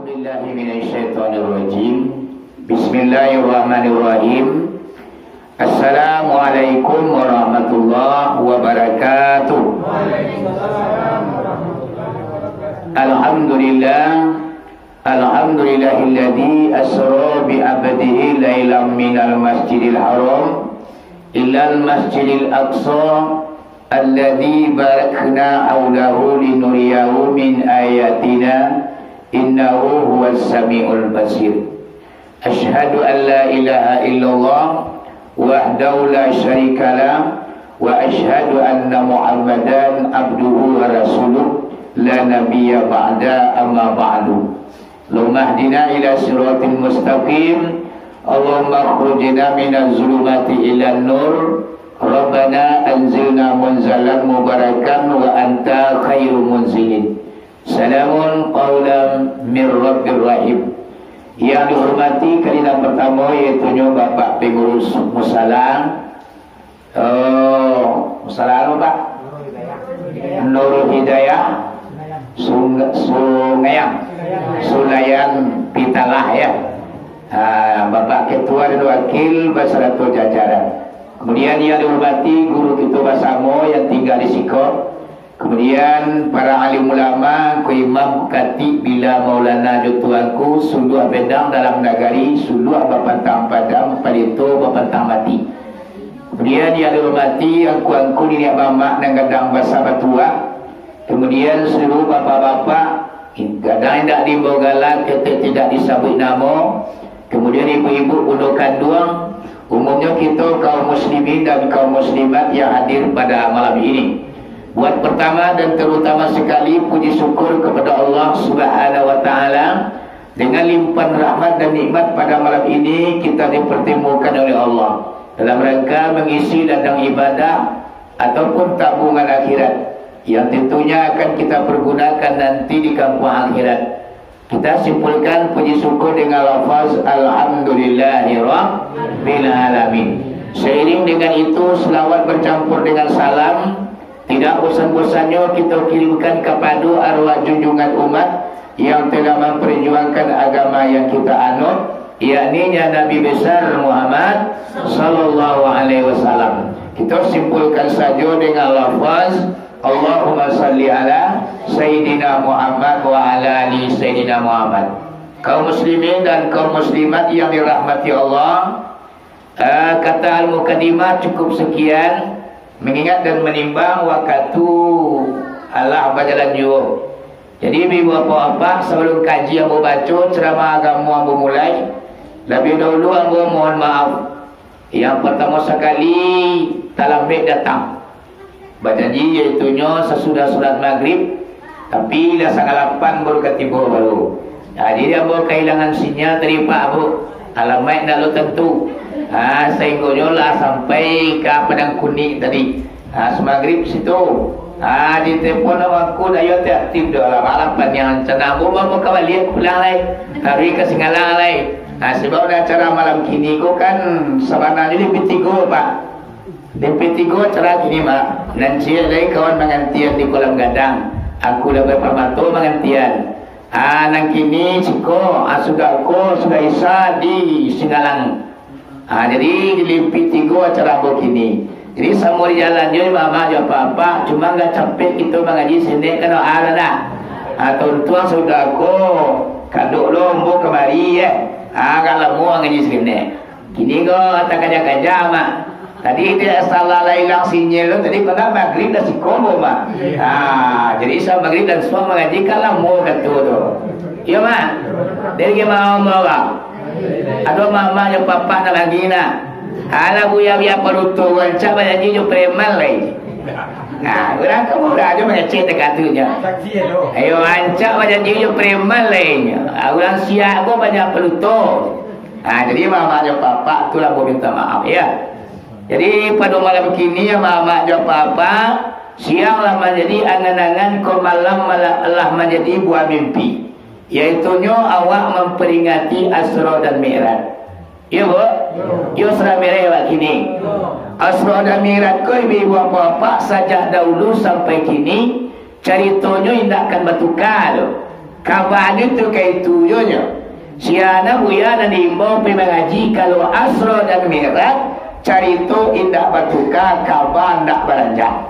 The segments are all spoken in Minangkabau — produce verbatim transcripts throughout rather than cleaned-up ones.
Bismillahirrahmanirrahim. Bismillahirrahmanirrahim. Assalamualaikum warahmatullahi wabarakatuh. Alhamdulillah. Alhamdulillahilladzi asra bi abdihi lailam minal masjidil haram ilal masjidil aqsa alladzi barakna haulahu linuriyahu min ayatina, innahu huwas samiul basir. Asyhadu an la ilaha illallah wahdahu la syarikalah, wa asyhadu anna Muhammadan abduhu wa rasuluh, la nabiyya ba'da, amma ba'du. Allahumma hdina ila siratil mustaqim. Allahumma akhrijna minaz zulumati ilan nur. Rabbana anzilna munzalan mubarakan wa anta khairu munzilin. Salamun qaulam mir rabbir rahim. Yang dihormati, kali nan pertamo, yaitunyo Bapak Pengurus Musala, Oh, musala anu, Pak? Nurul Hidayah, Sung-, Sungayang, Sulayan Pitalah, ya. Ah, Bapak Ketua dan Wakil basarato jajaran. Kemudian yang dihormati guru kita basamo yang tinggal di siko. Kemudian, para alim ulama, Angku Imam, Katik, Bila, Maulana, jo Tuanku, suluah bedang dalam nagari, suluah bapantang padang, palito bapantang mati. Kemudian, yang dihormati angku-angku, niniak mamak nan gadang basa batuah. Kemudian, seluruh bapak-bapak, gadang indak diimbau gala, ketek tidak disabuik namo. Kemudian ibu-ibu bundo kanduang, umumnyo kito kaum muslimin dan kaum muslimat yang hadir pada malam ini. Buat pertama dan terutama sekali, puji syukur kepada Allah Subhanahu wa Ta'ala, dengan limpahan rahmat dan nikmat pada malam ini kita dipertemukan oleh Allah dalam rangka mengisi ladang ibadah ataupun tabungan akhirat yang tentunya akan kita pergunakan nanti di kampung akhirat. Kita simpulkan puji syukur dengan lafaz Alhamdulillahirabbil alamin. Seiring dengan itu, selawat bercampur dengan salam tidak bosan-bosannyo kita kirimkan kapado arwah junjungan umat yang telah memperjuangkan agama yang kita anut, yakni Nabi Besar Muhammad sallallahu alaihi wasallam. Kita simpulkan saja dengan lafaz Allahumma salli ala Sayyidina Muhammad wa ala ali Sayyidina Muhammad. Kaum muslimin dan kaum muslimat yang dirahmati Allah, eh, kata al-mukadimah cukup sekian, mengingat dan menimbang wakatu alah bajalan juo. Jadi, ibu bapak-bapak, sabalum kaji ambo baco, ceramah agamo ambo mulai, labiah dahulu ambo mohon maaf. Yang pertamo sakali, talambek datang. Bajanji, yaitunyo sasudah solat Magrib, tapi lah satangah lapan baru ka tibo baru. Jadi, ambo kahilangan sinyal tadi, Pak, Bu. Alamaik ndak lo tantu. Ha, sainggonyo lah sampai ka Padang Kunik tadi. Ha, samagrib situ. Ha, ditelepon awak angku, dak yo aktif doh lah, balapan yang rancana. Ambo mah ka baliak pulang lai. Taruih ka Singgalang lai. Ha, sebab dah acara malam kini ko kan sabananyo di P tigo, Pak. Di P tigo acara kini, Pak. Nan ciek lai kawan mangantian di Kolam Gadang. Angku Labai Parmato mangantian. Ah, nan kini siko, ah, sudah ko, sudah Isya di Singgalang. Ah, jadi, di Limpi Tigo acara ambo kini. Jadi, samo di jalan jo mamak jo apak-apak, cuma agak capek kito mangaji sinek kan, ah, dah. Ah, tuntuang sudah ko, kadok lo ambo kamari, eh. Ah, agak lamo mangaji sinek. Kini ko takaja-kaja, Mak. Tadi tidak salah lah ilang sinyal tu, tadi kena magrib dah siko, Mak. Ha, jadi sa magrib dan suang mangaji kan lamo kato tu. Iyo, Mak. Dari ke mau, mau, Mak? Ado mama jo papa nak lagi nak. Alah, buya-buya paruto, rancak bajanji jo preman lai. Nah, urang ka murah jo mangecek dekat tu nyo. Ayo, rancak bajanji jo preman lai nyo. Ah, urang siak ko banyak paruto. Nah, jadi, mama jo papa tu lah, ambo minta maaf, ya. Jadi, pado malam kini, ya, mama jo papa, siang lah manjadi angan-angan, ko malam malah, lah manjadi buah mimpi. Yaitunyo awak mamperingati Asra dan Mi'raj. Iyo, Bu? Iyo, Asra Mi'raj awak kini. Asra dan Mi'raj ko, ibu-ibu, apak-apak, sajak dahulu sampai kini, caritonyo indak akan batuka tu. Kabanyo tu kaitu jo nyo. Siana buya nan diimbau pai mangaji, kalau Asro dan Mi'raj, carito indak batuka, kaba indak baranjak.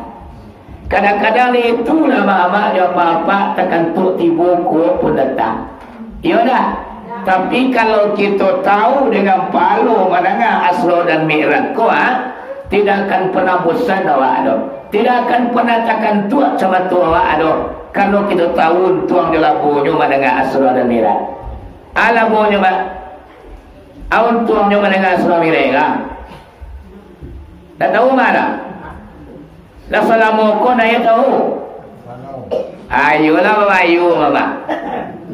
Kadang-kadang itu lah amak-amak jo apak-apak takantuak tibo kuo pun datang. Iyo ndak? Tapi kalau kito tahu dengan palo mandanga Asro dan Mi'raj ko, ha, tidak akan pernah bosan awak doh. Tidak akan pernah takantuak samato awak doh. Karano kito tahu untuang jo labonyo mandanga Asro dan Mi'raj. A labonyo, Mak? A untuangnyo mandanga Asro Mi'raj, ha? Ndak tahu, Mak, dah? Lah salamo ko ndak tahu? Ayolah, babayo, Mak.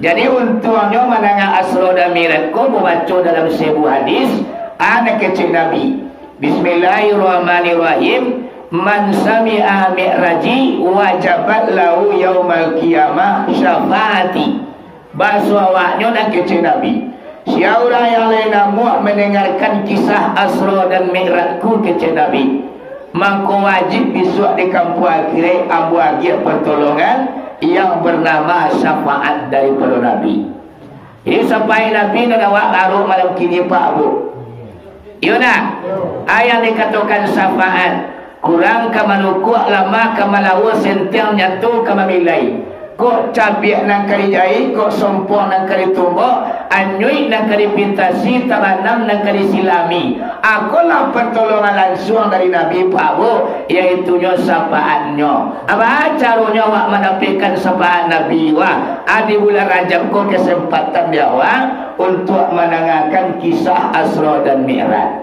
Jadi, untuangnyo mandanga Asro dan Mi'raj ko, babaco dalam sabuah hadis, a, nan kecek Nabi. Bismillahirrahmanirrahim. "Man sami'a mi'raji, wajabat lahu yaumal qiyamah syafaati." Baso awaknyo nan kecek Nabi, "Sia urang yang lai namuah mandangakan kisah Asro dan Mi'rajku," kecek Nabi, "mangko wajib bisuak di kampuang akhirat ambo agiah partolongan yang bernama syafaat daripado Nabi." Jadi, syafaat Nabi nan awak arok malam kini, Pak, Bu. Iyo nah, a, yang dikatokan syafaat, kurang ka manukuak, lamah ka malawo, sentiang nyato ka mamilai. Kok cabiak nan ka dijahik, kok sompoh nan ka ditumbok, anyuik nan ka dipintasi, tabanam nan ka disilami. A, ko lah partolongan lansuang dari Nabi, Pak, Bu, yaitunyo syafaatnyo. A, baa caronyo awak mandapekkan syafaat Nabi, wah? A, di bulan Rajab ko kesempatan di awak untuak mandangakan kisah Asro dan Mi'raj.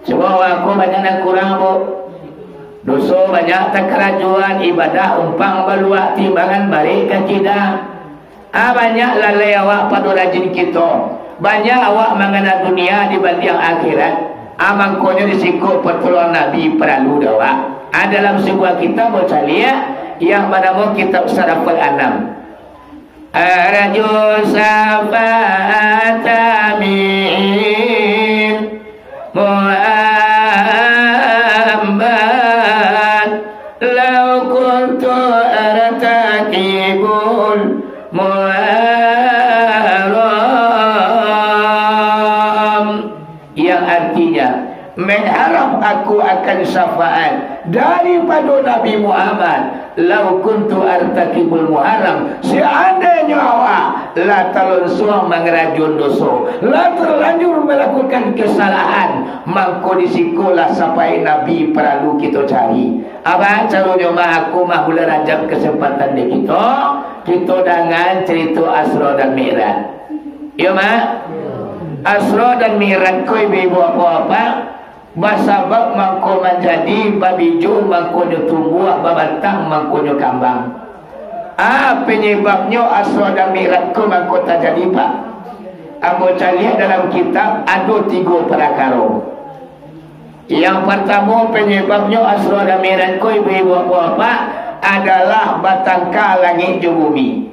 Cubo awak ko banyak nan kurang, Bu. Doso banyak takarajoan, ibadah umpang baluak, timbangan barek ka kida. A, banyak lalai awak pado rajin kito. Banyak awak mangana dunia dibandiang akhirat. A, mangkonyo di siko partolongan Nabi paralu di awak. A, dalam sabuah kitab bacaliak yang banamo Kitab Sarafal Anam. Arju syafaat Amin Muhammad, lau kuntu artakibul muharram. Yang artinya, mengharap aku akan syafaat daripado Nabi Muhammad, lau kuntu artakibul muharram, seandainyo awak lah talonsuang mangarajoan doso, lah terlanjur melakukan kesalahan, mangko di sikolah syafaat Nabi paralu kito cari. Apo caronyo mah, aku mah bulan Rajab kesempatan di kito, kito dangan carito Asro dan Mi'raj. Iyo, Mak? Asro dan Mi'raj ko, ibu-ibu, apo-apo, basabab mangko manjadi, babijo mangkonyo tumbuah, babatang mangkonyo kambang. A, penyebabnyo Asro dan Mi'raj ko mangko tajadi, Pak? Ambo caliak dalam kitab, ado tigo parakaro. Yang partamo, penyebabnyo Asro dan Mi'raj ko, ibu-ibu, apo-apo, adalah batangka langik jo bumi.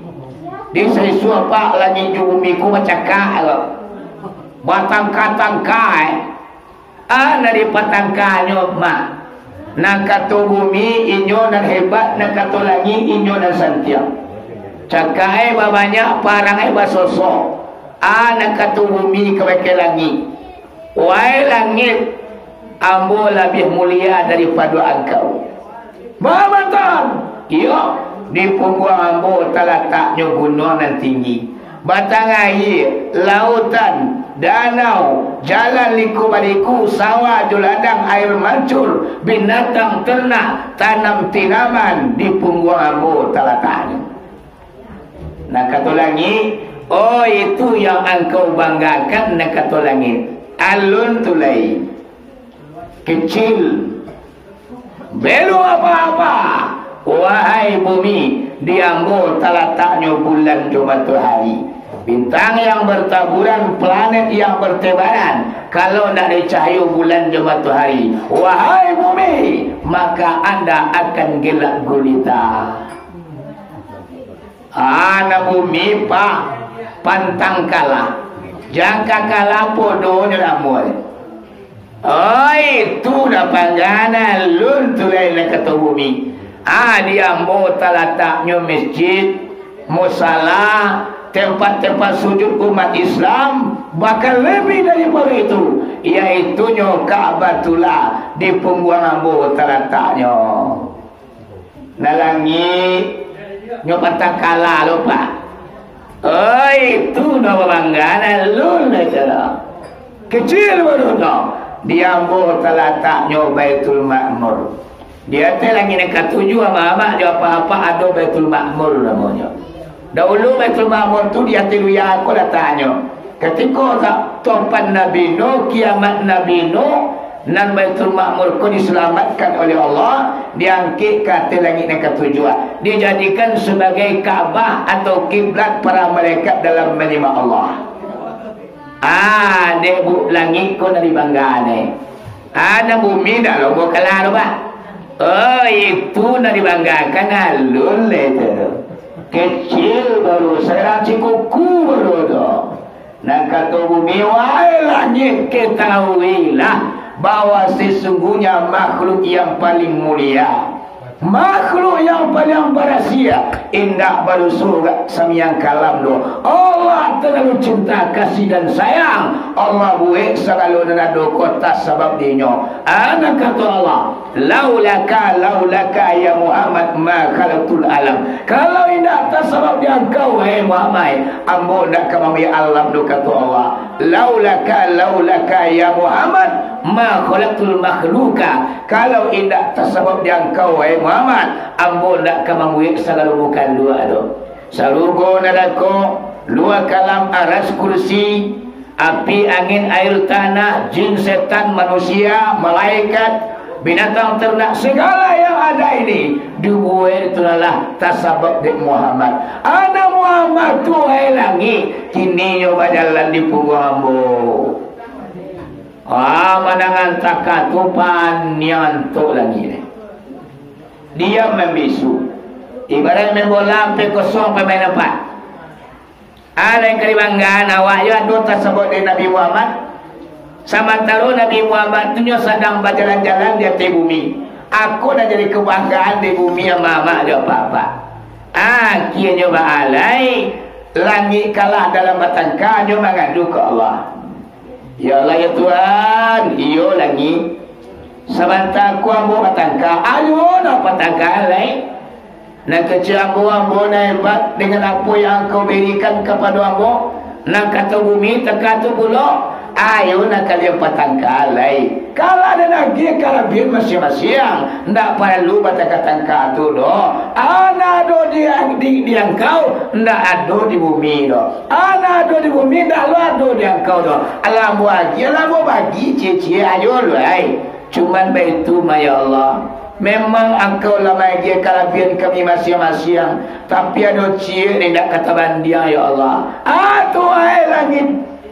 Di saisuak, Pak, langik jo bumi ko bacakak, batangka-tangka, eh. A, nan dipatangkanyo, Mak? Nan kato bumi, inyo nan hebat, nan kato langik, inyo nan santiang. Cakak e babanyak, parang e basosok. A, nan kato bumi ka bakeh langik. Wahai langik, ambo labiah mulia daripado angkau. Babatang, iyo, di pungguang ambo talataknyo gunuang nan tinggi. Batang aia, lautan, danau, jalan liku-baliku, sawah jo ladang, aia mancur, binatang ternak, tanam tinaman di pungguang ambo talataknyo. Nan kato langik, oh, itu yang angkau banggakan, nan kato langik. Alun tu lai kecil. Belum apa-apa. Wahai bumi, di ambo talataknyo bulan jo matohari. Bintang yang bertaburan, planet yang bertebaran. Kalau ndak ado cahayo bulan jo matohari, wahai bumi, maka anda akan gelap gulita. Anak bumi, Pak, pantang kalah. Jangka kalah podonyo namonyo. Oi, tu dah panggana lun tu lai nan kato bumi. Ah, di ambo talataknyo masjid, musala, tempat-tempat sujud umat Islam, bahkan lebih daripado itu, yaitunyo Ka'batullah di pungguang ambo talataknyo. Nah, langik nyo patang kala lo, Pak. Oi, itu nyo babangga, nah, lun lah cara. Kecil baru tu. Di ambo talataknyo Baitul Ma'mur. Di ateh langik nan katujuah, mamak jo apak-apak ado Baitul Ma'mur namonyo. Dahulu Baitul Ma'mur tu di ateh dunia ko lataknyo. Katiko ka-, topan Nabi Nuh, kiamat Nabi Nuh, nan Baitul Ma'mur ko disalamatkan oleh Allah, diangkek ka ateh langik nan katujuah, dijadikan sabagai Ka'bah atau kiblat para malaikat dalam manyimak Allah. Ah, dek bu-, langik ko nan dibanggaan, eh. Ah, nan bumi dak lo bo kalah tu, Pak. Oh, itu nan dibanggakan alun le tu. Kecil baru, sarang cikuku baru tu. Nan kato bumi, wahai langik, ketahuilah bahwa sesungguhnya makhluk yang paling mulia, makhluk yang paling barasiah, indak badoso gak samiang kalam doh. Allah terlalu cinta kasih dan sayang. Allah buek sagalo nan ado ko tasabab dinyo. Anak kato Allah, "Laulaka, laulaka ya Muhammad ma khalaqtul alam." Kalau indak tasabab di angkau, wahai Muhammad, ambo ndak ka mambuek alam doh, kato Allah. "Laulaka, laulaka ya Muhammad ma khalaqtul makhluqa." Kalau indak tasabab di angkau, wahai Muhammad, ambo ndak ka mambuek sagalo bukan luak tu. Sarugo, narako, luak kalam, aras, kursi, api, angin, air, tanah, jin, setan, manusia, malaikat, binatang ternak, segala yang ada ini dibuek tu lah tasabab dek Muhammad. Anak Muhammad tu, wahai langik, kini nyo bajalan di pungguang ambo. Ah, mandangan taka tu paniang antok langik ni. Diam mambisu. Ibarat main bola, ampia kosong pamain ampek. Ah, lain ka dibanggaan awak yo ado tasabab dek Nabi Muhammad. Samantaro Nabi Muhammad tu nyo sadang bajalan-jalan di ateh bumi. Ako nan jadi kabanggaan di bumi, amak-amak jo apak-apak. Akhianyo baalai, langik kalah dalam batangka, nyo mangadu ka Allah. Ya Allah, ya Tuhan, iyo langik. Sabanta ko ambo batangka, ayo lah batangka lai. Nan kecek ambo, ambo nan hebat dengan apo yang Angkau berikan kapado ambo. Nan kato bumi, tangka tu pulo, ayo nan kalian batangka lai. Kalah dan agiah kalabiahan masiang-masiang, ndak paralu batangka-tangka tu doh. Anak ado di, di, di angkau, ndak ado di bumi doh. Anak ado di bumi, ndak lo ado di angkau doh. Alah ambo agiah, alah ambo bagi ciek-ciek, ayo lo ai. Cuman baitu mah, ya Allah. Memang Angkau lah maagiah kalabiahan kami masiang-masiang, tapi ado ciek nan indak ka tabandiang, ya Allah. Ah, tu ai langik,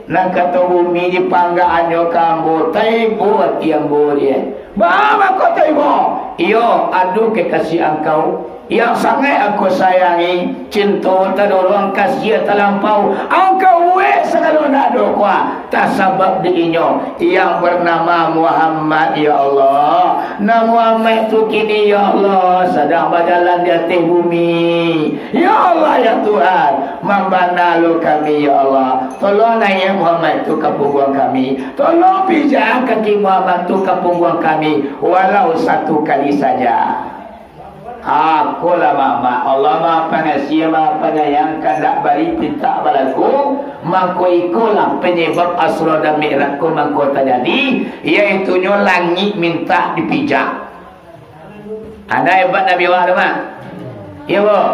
nan kato bumi dipanggaannyo ka ambo, taibo ati ambo, dek. Baa mangko taibo? Iyo, ado kekasih Angkau yang sangaik Angkau sayangi, cinto tadorong, kasiah talampau, Angkau buek sagalo nan ado ko, tasabab di inyo yang bernama Muhammad, ya Allah. Nah, Muhammad tu kini, ya Allah, sadang bajalan di ateh bumi. Ya Allah, ya Tuhan, mambana lo kami, ya Allah. Tolonglah, ya, Muhammad tu ka pungguang kami. Tolong pijakan kaki Muhammad tu ka pungguang kami, walau satu kali saja. Akolah mamak, Allah Maha Pangasih, Maha Panyayang, kandak bari pintak balaku, mangko ikolah panyabab Isra dan Mi'raj ko mangko tajadi, yaitunyo langik mintak dipijak. Ado hebat Nabi awak tu, Mak? Iyo, boh?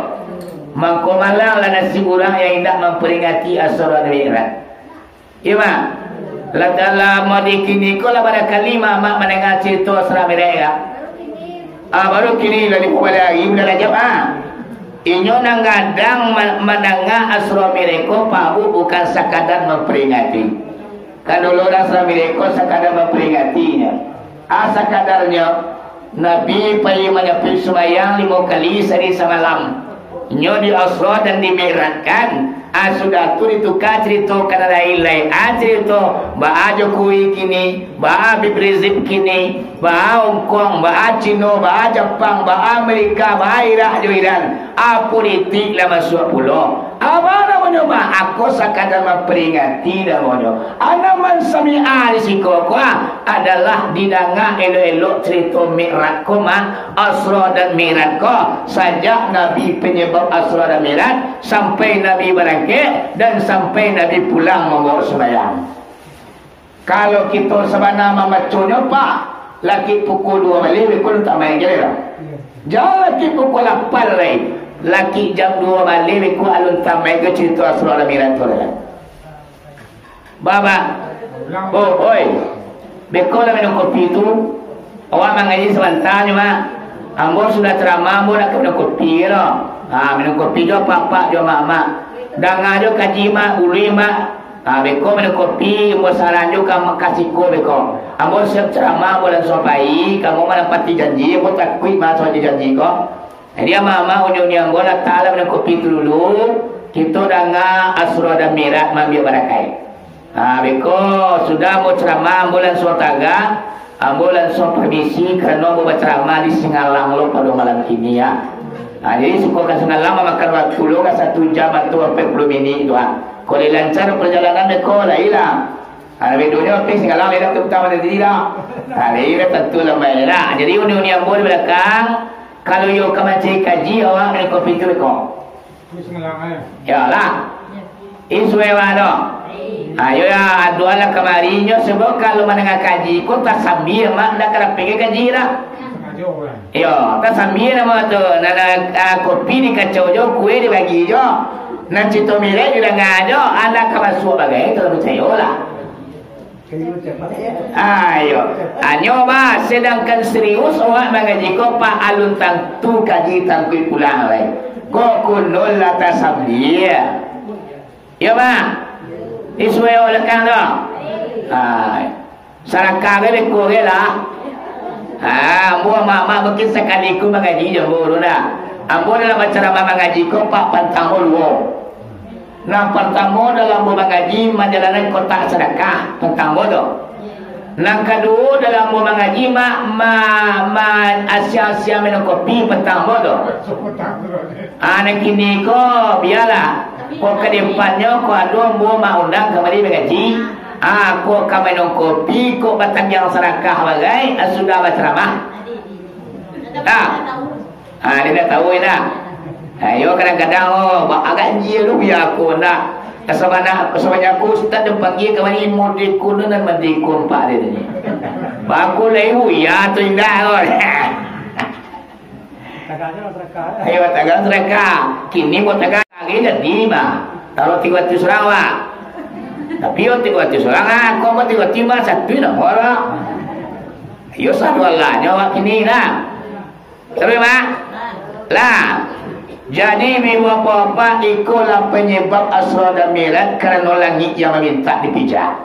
Mangko malanglah nasib urang yang indak mamperingati Isra dan Mi'raj. Iyo, Mak. Lah talamo di kini ko lah barangkali Mamak mandanga carito Isra Mi'raj, kan? Ah, baru kini lah limo baleh ari bulan Rajab, ah. Inyo nan gadang ma-, mandanga Isra Mi'raj ko, Pak Bu, bukan sakadar mamperingati. Kan dulu urang Isra Mi'raj ko sakadar mamperingati nyo. Ah, sakadarnyo, Nabi pai manyapuik sumbayang limo kali sahari samalam. Nyo di-Isra dan di-Mi'rajkan, Ah, sudah tu dituka carito ka nan lain lai. Ah, carito baa Jokowi kini, baa Habib Rizieq kini, baa Hongkong, baa Cino, baa Japang, baa Amerika, baa Irak jo Iran. Ah, politik lah masuak pulo. Apo namonyo mah? Ako sakadar mamperingati namonyo. Anak mansami'a di siko ko, ah, adalah didanga elok-elok carito Mi'raj ko mah, Isra dan Mi'raj ko, sajak Nabi penyebab Isra dan Mi'raj, sampai Nabi barangkek, dan sampai Nabi pulang mambawa sumbayang. Kalau kito sabana mambacanya, Pak, lakik pukul duo baleh, beko alun tamaik gai lah. Jan lakik pukul lapan lai, lakik jam duo baleh, beko alun tamaik gai carito Isra dan Mi'raj tu lai. Baba. Oh, oi. Beko lah minum kopi tu. Awak mangaji sabanta nyo, Mak. Ambo sudah ceramah, ambo nak ka minum kopi lo. Ha, minum kopi jo apak-apak jo amak-amak. Danga jo kaji, Mak, bului, Mak. Ha, beko minum kopi, ambo saran jo ka, ka siko beko. Ambo siap ceramah, ambo lansuang pai, ka ambo manapati janji, ambo takuik, Mak, soal janji ko. Jadi, amak-amak, uni-uni ambo, latak lah minum kopi tu dulu, kito danga Isra dan Mi'raj maambiak barakaik. Ha, beko, sudah ambo ceramah, ambo lansuang tagak, ambo lansuang permisi, karano ambo baceramah di Singalang lo pado malam kini, ya. Ha, jadi, siko ka Singalang mamakan waktu lo ka satu jam atau ampek puluah minik tu, ha. Kalau lancar perjalanan, beko, lai lah. Ha, bedonyo, tapi Singalang lai dak ka utama dari lah. Ha, lai lah tantu lambai lah. Jadi, uni-uni ambo di balakang, kalau iyo ka mancari kaji, awak minum kopi tu beko. Iyolah. Isuai awak tu. Ayo ya, aduan lah kamarinyo, sebab kalau mandanga kaji ko tasambia, Mak, ndak ka dapek kaji dah. Iyo, tasambia namo tu. Nan, ah, kopi dikacau jo, kue dibagi jo. Nan carito Mi'raj didanga jo, alah ka masuak bagai tu lah, picayo lah. Ayo, anyo bah, sedangkan serius awak mangaji ko, Pak, alun tantu kaji tangkuik pulang lai. Ko kunun lah tasambia. Iyo, Pak. Isuai awak lekang tu. Ha, sarakah gai beko gai lah. Ha, ambo amak-amak mungkin sakali ko mangaji jo ambo tu dah. Ambo dalam acara mangaji ko, Pak, pantang duo. Nan partamo dalam ambo mangaji, manjalankan kotak sadakah, pantang duo tu. Nan kaduo dalam ambo mangaji, ma-, ma-, ma-, asia-asia minum kopi, pantang duo tu. Ah, nan kini ko, bialah. Ko ka depannyo, ko ado ambo maundang kamari mangaji. Ah, ko ka minum kopi, ko batambiang sadakah bagai, ah, sudah bacaramah. Ah. Ha, dia dah tahu dah. Ha, iyo kadang-kadang, oh, ba-, agak jia tu biar aku nak. Sabana, sabana aku ustaz dia panggil kamari mode kuno nan mandi kompak dia tadi. Baku lah ibu, ya tu indah tu. Ayo, tagang seraka. Kini buat tagang lagi jadi mah. Taruh tiga ratus orang, Wak. Tapi yo tiga ratus orang, ah, kau buat tiga ratus mah, satu nomor, Wak. Yo, satu Allah nyo, Wak, kini lah. Tapi, Mak, lah. Jadi, ibu bapak-bapak, ikolah penyebab Isra dan Mi'raj, karano langik yang mamintak dipijak.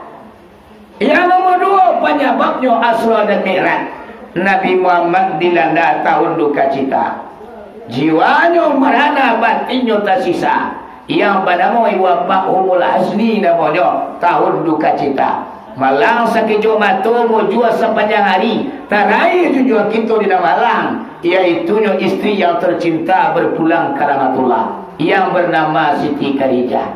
Yang nomor duo, penyebabnyo Isra dan Mi'raj. Nabi Muhammad dilanda tahun dukacita. Jiwanyo marana, batinnyo tasisa. Yang banamo ibu bapak Umul Hasni namonyo, tahun dukacita. Malang sakejok mato, mujua sapanjang hari, tarakhir jujua kito di nan malang, yaitunyo istri yang tercinta berpulang ka rahmatullah, yang bernama Siti Khadijah.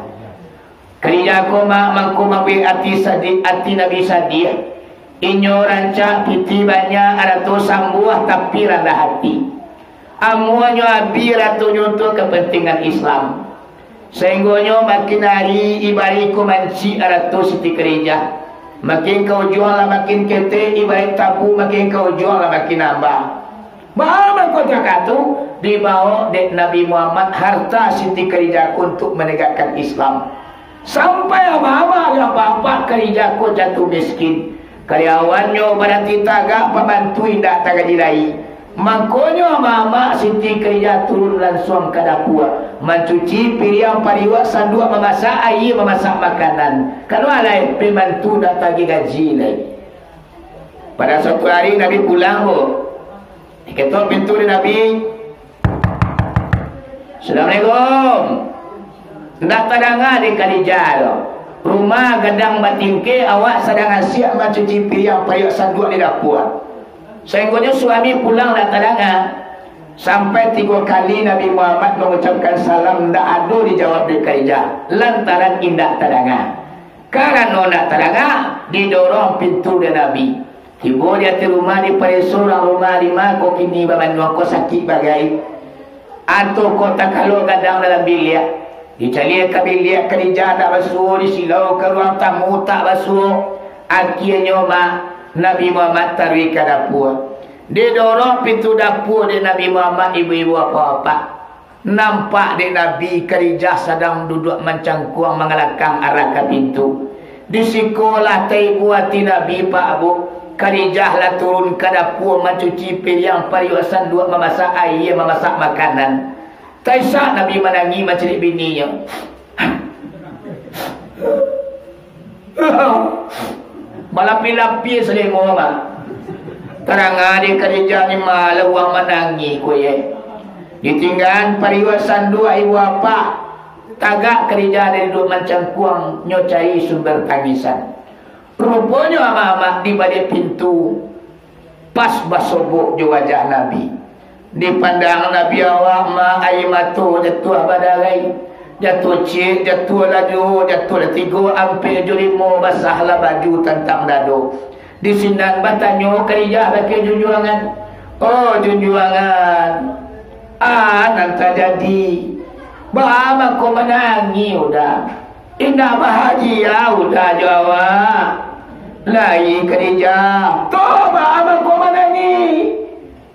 Khadijah ko ma-, mangko mambuek ati sadi-, ati Nabi sadiah. Inyo rancak pitih banyak, arato sambuah, tapi randah ati. Amuahnyo abih aratonyo untuak kapantingan Islam. Sainggonyo makin ari ibari ko mancik arato Siti Khadijah. Makin ka ujuang lah makin ketek, ibari tabu makin ka ujuang lah makin amba. Baa mangko cakak tu, dibaok dek Nabi Muhammad harta Siti Khadijah ko untuak manegakkan Islam. Sampai amak-amak jo apak-apak Khadijah ko jatuah miskin. Karyawan nyo barati tagak, pambantu indak tagaji lai. Mangkonyo amak-amak Siti Khadijah turun lansuang ka dapua, mancuci piriang, pariuak, sanduak, mamasak aia, mamasak makanan. Kalau alai pambantu indak tagih gaji lai. Pado suatu ari Nabi pulang, Bu. Diketok pintu dek Nabi. "Assalamualaikum." Ndak tadanga dek Khadijah tu. Rumah gadang batingkek, awak sadang asiak mancuci piriang, pariuak sanduak di dapua. Sainggonyo suami pulang ndak tadanga. Sampai tigo kali Nabi Muhammad mangucapkan salam, ndak ado dijawab dek Khadijah, lantaran indak tadanga. Karano ndak tadanga, didorong pintu dek Nabi. Tibo di ateh rumah, dipareso urang rumah, "Di ma ko kini bamanuang ko, sakik bagai?" Atau ko takalok gadang dalam biliak. Dicaliak ka biliak, Khadijah ndak basuo, disilau ka ruang tamu tak basuo. Akienyo mah Nabi Muhammad taruih ka dapua. Didorong pintu dapua dek Nabi Muhammad, ibu-ibu, bapak-bapak. Nampak dek Nabi, Khadijah sadang duduak mancangkuang mangalakang arah ka pintu. Di sikolah taibo ati Nabi, Pak Bu. Khadijah lah turun ka dapua mancuci piriang, pariuak sanduak, mamasak aia, mamasak makanan. Taisak Nabi manangih mancaliak bininyo. Balapih-lapih salimo, Bang. Tarang adi Khadijah ni malah urang manangih ko ye. Ditinggaan pariuak sanduak ibu apak. Tagak Khadijah dari duduak mancangkuang, nyo cari sumber tangisan. Ruponyo amak-amak di baliak pintu. Pas basobok jo wajah Nabi. Dipandang Nabi awak ma, aia mato jatuah badarai. Jatuah ciek, jatuah lah duo, jatuah lah tigo, ampia jo limo, basah lah baju tantang dado. Di sinan batanyo Khadijah bakeh junjuangan, "Oh junjuangan, a nan tajadi? Baa mangko manangih Uda? Indak bahagia Uda jo awak?" Lai Khadijah, "Toh baa mangko manangih?"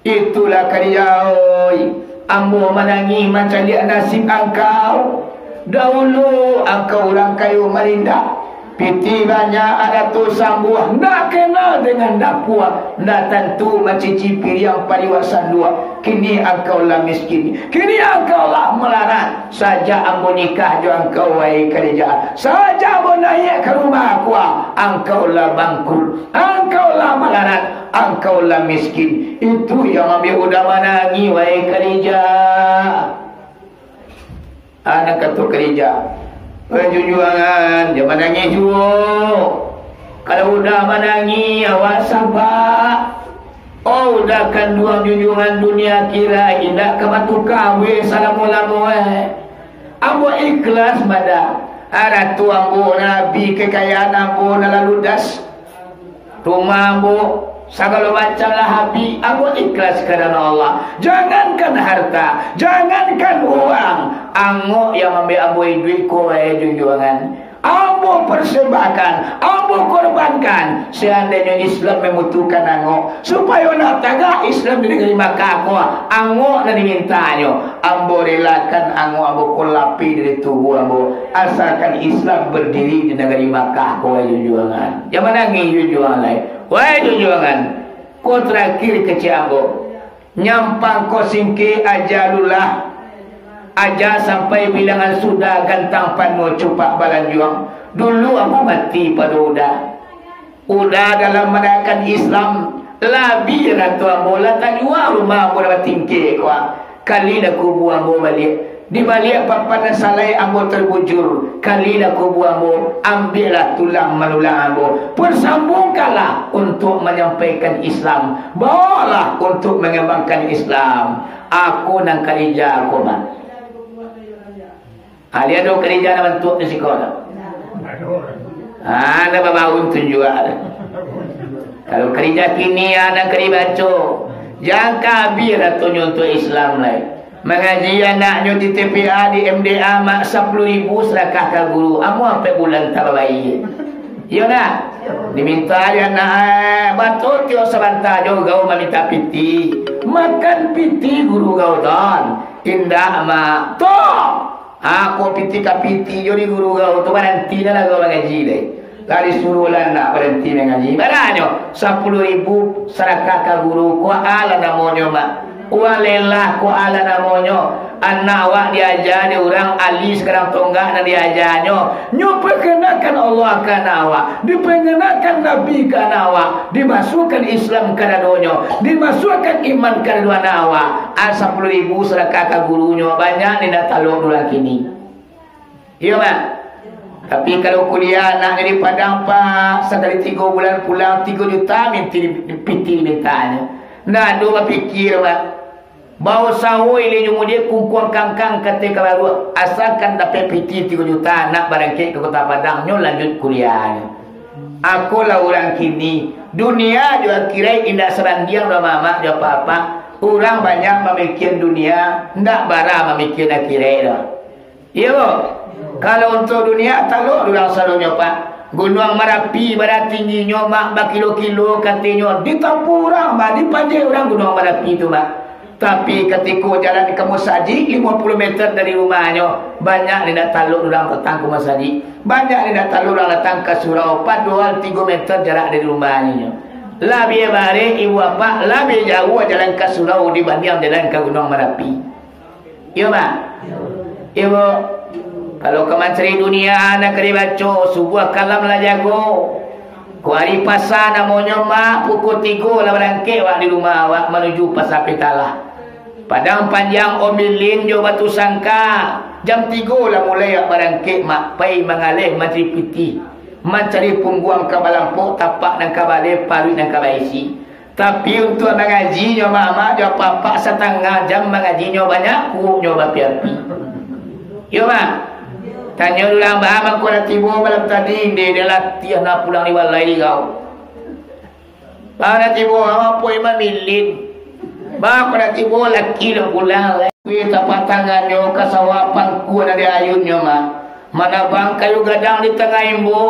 "Itulah Khadijah, oi, ambo manangih mancaliak nasib angkau. Daulu angkau urang kayo malindak, pitih banyak, arato sambuah, ndak kenal dengan dapua, ndak tantu mancuci piriang pariuak sanduak. Kini angkau lah miskin, kini angkau lah malarat. Sajak ambo nikah jo angkau, wahai Khadijah, sajak ambo naiak ka rumah angkau, angkau lah bangkrut, angkau lah malarat, angkau lah miskin." Itu yang mambuek Uda manangih, wahai Khadijah. Anak kato Khadijah, "Wahai junjuangan, jan manangih juo. Kalau Uda manangih, awak sabak. Oh Uda kanduang junjuangan, dunia akhirat indak ka batuka weh salamo-lamo eh. Ambo ikhlas, Uda. Arato ambo nan abih, kekayaan ambo nan lah ludas. Rumah ambo, sagalo macam lah abih, ambo ikhlas karano Allah. Jangankan harta, jangankan uang, angok yang mambuek ambo iduik ko, wahai junjuangan. Ambo persembahkan, ambo korbankan, seandainyo Islam mambutuhkan angok, supayo nak tagak Islam di nagari Makkah ko, angok nan dimintanyo, ambo relakan angok ambo ko lapeh dari tubuah ambo, asalkan Islam berdiri di nagari Makkah ko, wahai junjuangan." Jan manangih junjuangan lai. Wahai junjuangan, ko terakhir kecek ambo. Nyampang ko singkek ajalullah. Ajal sampai bilangan sudah, gantang panuah cupak balanjuang. Dulu ambo mati pado Uda. Uda dalam manegakkan Islam, labiah rato ambo lah tajua rumah ambo nan batingkek ko. Kalilah kubua ambo baliak. Di baliak papan nan salai ambo terbujur. Kalilah kubua ambo, ambiaklah tulang manulang ambo. Persambungkanlah untuk manyampaikan Islam. Bawalah untuk mangambangkan Islam. Ako nan Khadijah ko mah. Ali ado Khadijah nan bantuak di siko tu. Ah, nan babaun tu jua. Kalau Khadijah kini, ah, nan ka dibaco. Jan ka abih ratonyo untuak Islam lai. Mangaji anaknyo di T P A, di M D A, mak, sapuluah ribu sadakah ka guru. Amuah ampek bulan tababayia. Iyo ndak? Diminta di anak, eh, bato tiok sabanta jo gau maminta piti. Makan piti guru gau ton. Indak, mak. Tok! Ha, ko piti ka piti jo di guru gau tu, baranti dah lah gau mangaji deh. Lah disuruah lah anak baranti mangaji. Baranyo, sapuluah ribu sadakah ka guru, ko a lah namonyo, mak. Uang lelah, ko a lah namonyo. Anak awak diaja dek urang, ali sagadang tonggak nan diajanyo. Nyo perkenakan Allah ka anak awak, diperkenakan Nabi ka anak awak, dimasuakkan Islam ka dadonyo, dimasuakkan iman ka dado anak awak. A, sapuluah ribu sadakah ka gurunyo, banyak ni ndak talok urang kini. Iyo, Mak. Tapi kalau kuliah anaknyo di Padang, Pak, sakali tigo bulan pulang, tigo juta minti, piti dimintanyo. Ndak ado bapikia, Mak. Bausaho ilinyo mudiak kungkuang kangkang kateh ka baruak, asalkan dapek piti tigo juta, anak barangkek ka Kota Padang, nyo lanjuik kuliahnyo. Akolah urang kini, dunia jo akiraik indak sabandiang doh, Mamak jo Apak-apak. Urang banyak mamikian dunia, ndak bara mamikian akiraik doh. Iyo, kalau untuak dunia, talok urang sadonyo, Pak. Gunuang Marapi bara tingginyo, Mak, bakilo-kilo katinyo, ditampuah urang, Mak, dipanjek urang Gunuang Marapi tu, Mak. Tapi katiko jalan ka musajik limo puluah meter dari rumahnyo, banyak nan indak talok urang datang ka musajik, banyak nan indak talok urang datang ka surau, padohal tigo meter jarak dari rumahnyo. Labiah barek, Ibu Apak, labiah jauah jalan ka surau dibandiang jalan ka Gunuang Marapi. Iyo, Mak? Iyo, Bu. Kalau ka mancari dunia, nan ka dibaco, subuah kalam lah jago. Ko ari pasa namonyo, Mak, pukua tigo lah barangkek awak di rumah awak manuju Pasa Pitalah. Padang Panjang, Ombilin jo Batu Sangka. Jam tigo lah mulai awak barangkek, Mak, pai mangaleh mancari pitih, mancari pungguang ka balampok tapak nan ka baleh, paruik nan ka baisi. Tapi untuak mangajinyo, Mamak jo Apak-apak, satangah jam mangajinyo, banyak kuruiknyo baapi-api. Iyo, Mak? Tanyo urang, baa mangko lah tibo malam tadi, ndeh, dek latiah nak pulang di balai di kau. Baa nak tibo, apo Imam Milin? Baa kok nak tibo, laki lah pulang lai. Kuih tapak tangannyo ka sawah pangkuan dari ayunnyo, Mak. Manabang kayu gadang di tangah imbo,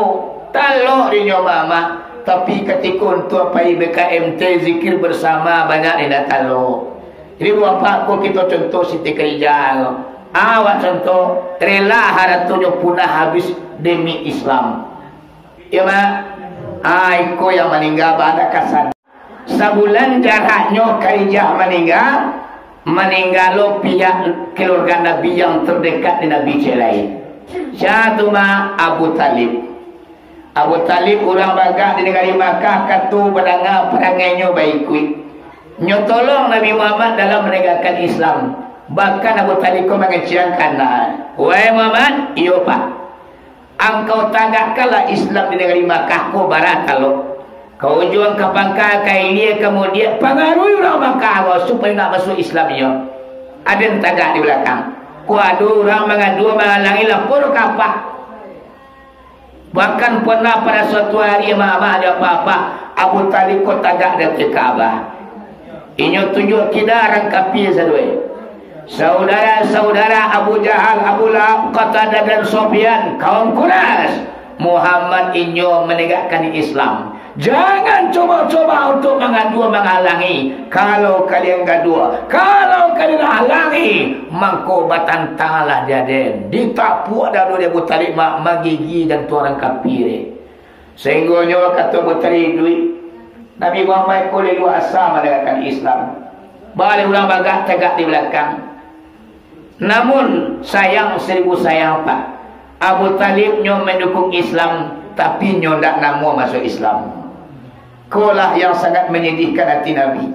talok dinyo, Mamak. Tapi katiko untuak pai B K M T, zikir bersama, banyak nan indak talok. Jadi, buah apo ko kito contoh Siti Khadijah ko? Awak contoh, rela haratonyo punah habis demi Islam. Iyo, Mak? Ah, iko yang maningga bana kasan. Sabulan jaraknyo Khadijah maningga, maningga lo pihak keluarga Nabi yang terdekat di Nabi ciek lai. Sia tu, Mak? Abu Thalib. Abu Thalib urang bagak di nagari Makkah, kato badanga parangainyo baikuik. Nyo tolong Nabi Muhammad dalam manegakkan Islam. Bahkan Abu Thalib ko mangecekkan, "Wahai Muhammad, iyo, Pak. Angkau tagakkanlah Islam di nagari Makkah ko, bara talok. Ka ujuang, ka pangka, ka ilia, ka mudiak, pangaruhi urang Makkah ko, supayo nak masuak Islam inyo. Aden tagak di balakang. Kok ado urang mangadua, mangalangi, lapor ka Apak." Bahkan pernah pada suatu hari, Mamak jo Apak-apak, Abu Thalib ko tagak di ateh Ka'bah. Inyo tunjuak kida rangkapi sadoe. Saudara-saudara Abu Jahal, Abu Lahab, Qatadah dan Sofyan, kaum Quraisy, Muhammad inyo manegakkan Islam. Jangan coba-coba untuk mangadua, mangalangi. Kalau kalian gadua, kalau kalian halangi, mangko batantanglah di aden. Ditapuak dado di Abu Thalib, Mak, magigi jantuang rangkapi. Sahinggonyo kato Abu Thalib, "Iduik, Nabi Muhammad ko lalu asa manegakkan Islam. Baleh urang bagak tagak di balakang." Namun, sayang seribu sayang, Pak, Abu Thalib nyo mandukung Islam, tapi nyo ndak namuah masuak Islam. Kolah yang sangat manyadihkan ati Nabi.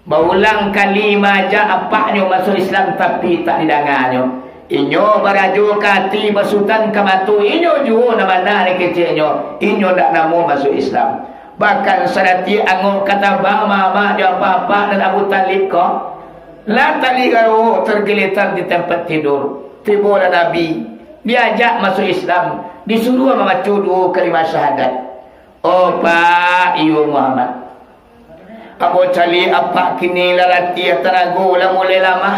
Baulang kali maajak apaknyo masuak Islam, tapi tak didanganyo. Inyo barajo ka ati, basutan ka mato, inyo juo nan bana nan keceknyo, inyo ndak namuah masuak Islam. Bahkan sadatiak angok ka tabang Mamak jo Apak-apak dan Abu Thalib ko, lah taligawo tergeletak di tempat tidur. Tibolah Nabi, diajak masuak Islam, disuruah mambaco duo kalimah syahadat. "Oh, Pak, iyo Muhammad. Ambo caliak apak kini lah latiah, tanago lah mulai lamah.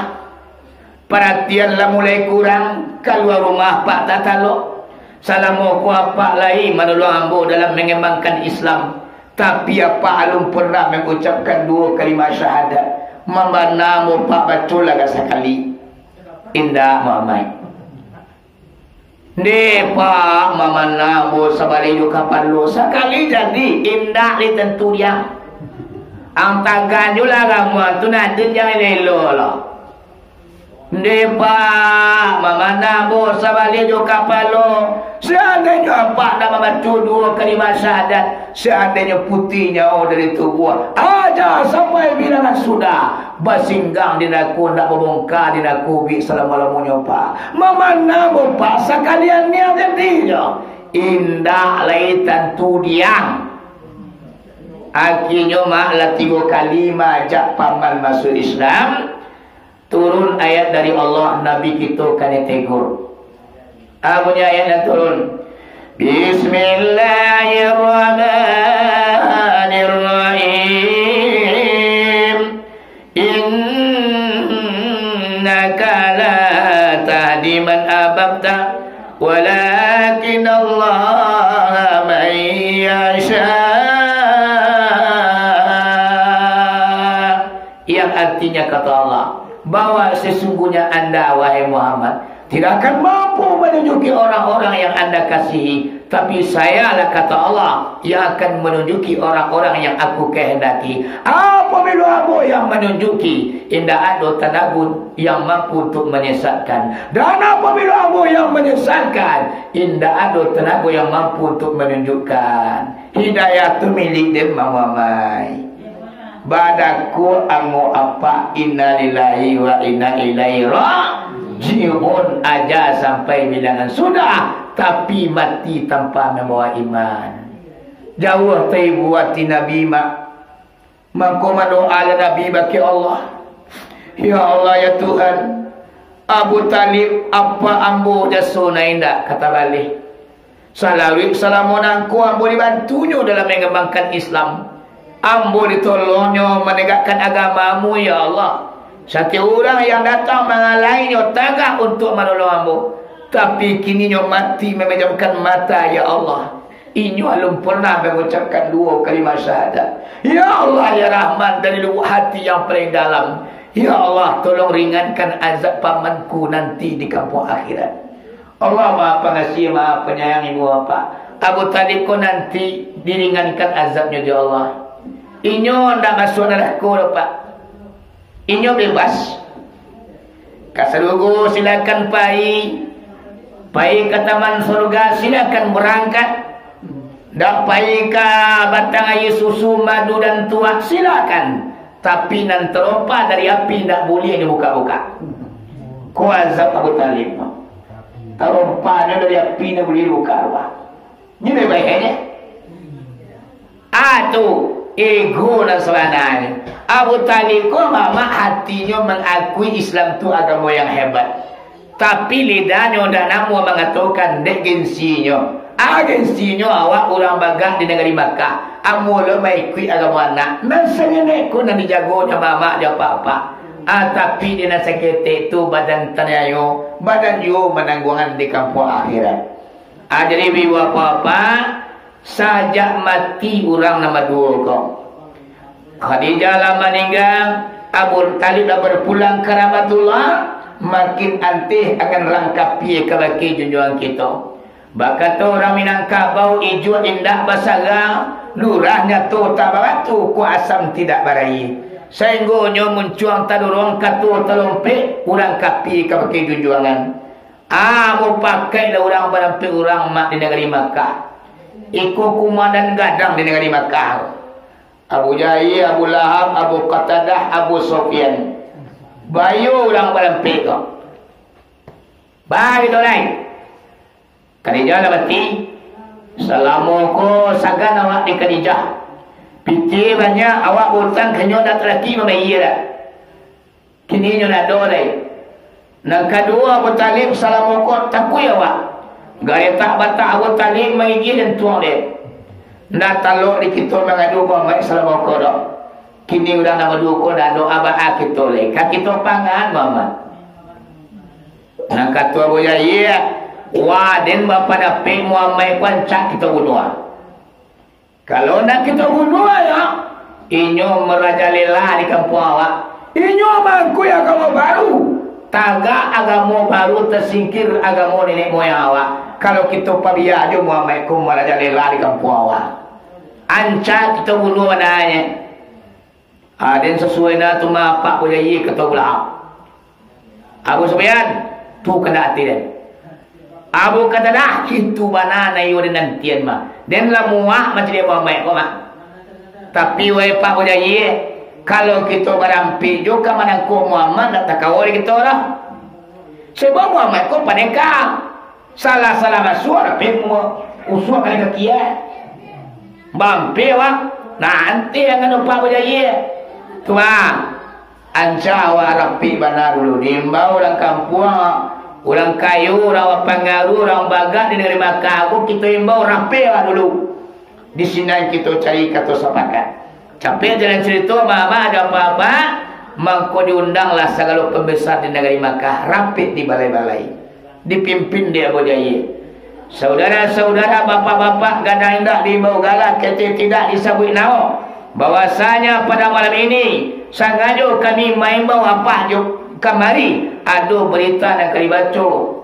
Paratian lah mulai kurang, kalua rumah apak tak talok. Salamo ko apak lai manolong ambo dalam mangembangkan Islam, tapi apak alun pernah mangucapkan duo kalimah syahadat. Mambana ambo, Pak, bacolah ka sakali." "Indak, Muhammad." "Ndeh, Pak, mambana ambo sabaleh jo kapalo, sakali jadi, indak lai tantu diam. Ang taganyo lah ramuan tu, nadin jan elok-elok lah." Ndeh, Pak, mamanah ambo sabaliak jo kapalo. Seandainyo Apak ndak mambaco duo kalimat syahadat, seandainyo putuih nyawo dari tubuah, aja sampai bilangan sudah, basinggang di narako, ndak babongka di narako bik salamo-lamonyo, Pak. Mamanah ambo, Pak, sakalian niaik jadinyo. Indak lai tantu diang. Akhirnyo, Mak, lah tigo kali maajak paman masuak Islam. Turun ayat dari Allah, Nabi kito kanai tegur. Ah, bunyi ayat nan turun. Bismillahirrahmanirrahim. Innaka la tahdi man ahbabta, walakinnallaha man yasha. Yang artinya, kata Allah, bahwa sesungguhnya anda, wahai Muhammad, tidak akan mampu menunjuki orang-orang yang anda kasihi, tapi Sayalah, kata Allah, yang akan menunjuki orang-orang yang Aku kehendaki. Apabila Ambo yang menunjuki, indak ado tanago yang mampu untuk menyesatkan. Dan apabila Ambo yang menyesatkan, indak ado tanago yang mampu untuk menunjukkan. Hidayah tu milik den, Mamai. Badako ambo apak, innalillahi wa inna ilaihi raji'un, aja sampai bilangan sudah, tapi mati tanpa mambawa iman. Jauah taibo ati Nabi, Mak. Mako, madoalah Nabi bakeh Allah, "Ya Allah, ya Tuhan, Abu Thalib, apak ambo jaso nan indak ka tabaleh. Salawik salamo nangko ambo dibantunyo dalam mangambangkan Islam. Ambo ditolongnyo manegakkan agama-Mu, ya Allah. Satiok urang yang datang mangalainyo tagak untuak manolong ambo, tapi kininyo mati mamejamkan mata, ya Allah. Inyo alun pernah mangucapkan duo kalimat syahadat. Ya Allah, ya Rahman, dari lubuk hati yang paling dalam, ya Allah, tolong ringankan azab pamanku nanti di kampuang akhirat." Allah Maha Pangasih, Maha Panyayang, ibu bapak. Abu Thalib ko nanti diringankan azabnyo dek Allah. Inyo ndak masuak narako doh, Pak. Inyo bebas. Ka sarugo silakan pai. Pai ka taman saruga silakan barangkat. Ndak pai ka batang aia susu, madu, dan tuak, silakan. Tapi nan tarompa dari api ndak buliah dibukak-bukak. Ko azab Abu Thalib. Tarompanyo dari api ndak buliah dibukak ruah. Nyo bebas aja. Ah, tu ego nan sabananyo. Abu Thalib ko mamak hatinyo mangakui Islam tu agamo yang hebat. Tapi lidahnyo ndak namuah mangatokan dek gengsinyo. Ah, gengsinyo awak urang bagak di nagari Makkah. Ambo lo maikuik agamo anak. Nan sangenek ko nan dijagonyo mamak jo apak-apak. Ah, tapi di nan saketek tu badan taniayo, badan juo manangguangan di kampuang akhirat. Ah, jadi, ibu bapak-bapak, sajak mati urang nan baduo ko, Khadijah lah maningga, Abu Thalib lah bapulang ka rahmatullah, makin anteh angan rangkapie kabake junjuangan kito. Bakato urang Minangkabau, ijuak indak basara, lurah nyato tak baratu, kuah asam tidak baraia. Sainggonyo muncuang taduruang, kato talompek, urang kapie kabake junjuangan. Ah, mupakaiklah urang barampek urang mak di nagari Makkah. Iko kumandan gadang di nagari Makkah. Abu Jahil, Abu Lahab, Abu Qatadah, Abu Sufyan. Bayo urang barampek ko. Bayo tu lai. Khadijah lah mati. Salamo ko sagan awak di Khadijah. Pitih banyak, awak bautang ka inyo, ndak talaki mambayia dah. Kini inyo ndak ado lai. Nan kaduo, Abu Thalib, salamo ko takuik awak. Garetak batak Abu Thalib mangigiah jantuang den. Ndak talok di kito mangadu Muhammad salamo ko doh. Kini urang nan baduo ko ndak ado, abaa kito lai. Ka kito pangan Muhammad. Nan kato Abu Jahil, "Wah, den bapadapek Muhammad ko, rancak kito bunuah." Kalau ndak kito bunuah, yo, inyo marajalela di kampuang awak. Inyo mangakui agamo baru. Tagak agamo baru, tasingkir agamo nenek moyang awak. Kalau kito pabia jo Muhammad ko marajalela di kampuang awak, rancak kito bunuah bananyo. Aden sasuai nan tu mapak bajayie kato bulan. Abu Sufyan, tu kandak ati den. Abu Qatadah, itu bana nan iyo dinantian mah. Den lah muak mancaliak Muhammad ko mah. Tapi wahai Pak Bujayie, kalau kito barampek jo ka manangkok Muhammad, ndak takawa dek kito doh. Sebab Muhammad ko pandeka. Salah-salah masuak, rapek mu-, usuak ka kaki, eh. Bampek awak, nanti ang anu Pak Bujayie. Tu, ah. Anca awak rapek bana dulu, diimbau urang kampuang, urang kayo, urang bapangaruah, urang bagak di nagari Makkah ko, kito imbau rapek awak dulu. Di sinan kito cari kato sapakat. Capek jalan carito, mama ado apa-apa, mangko diundanglah sagalo pambesar di nagari Makkah, rapek di balai-balai. Dipimpin dek Abu Jahil. Saudara-saudara, bapak-bapak, gadang indak diimbau gala, ketek tidak disabuik namo, bahwasanya pada malam ini, sangajo kami maimbau apak jo kamari, ado berita nan ka dibaco,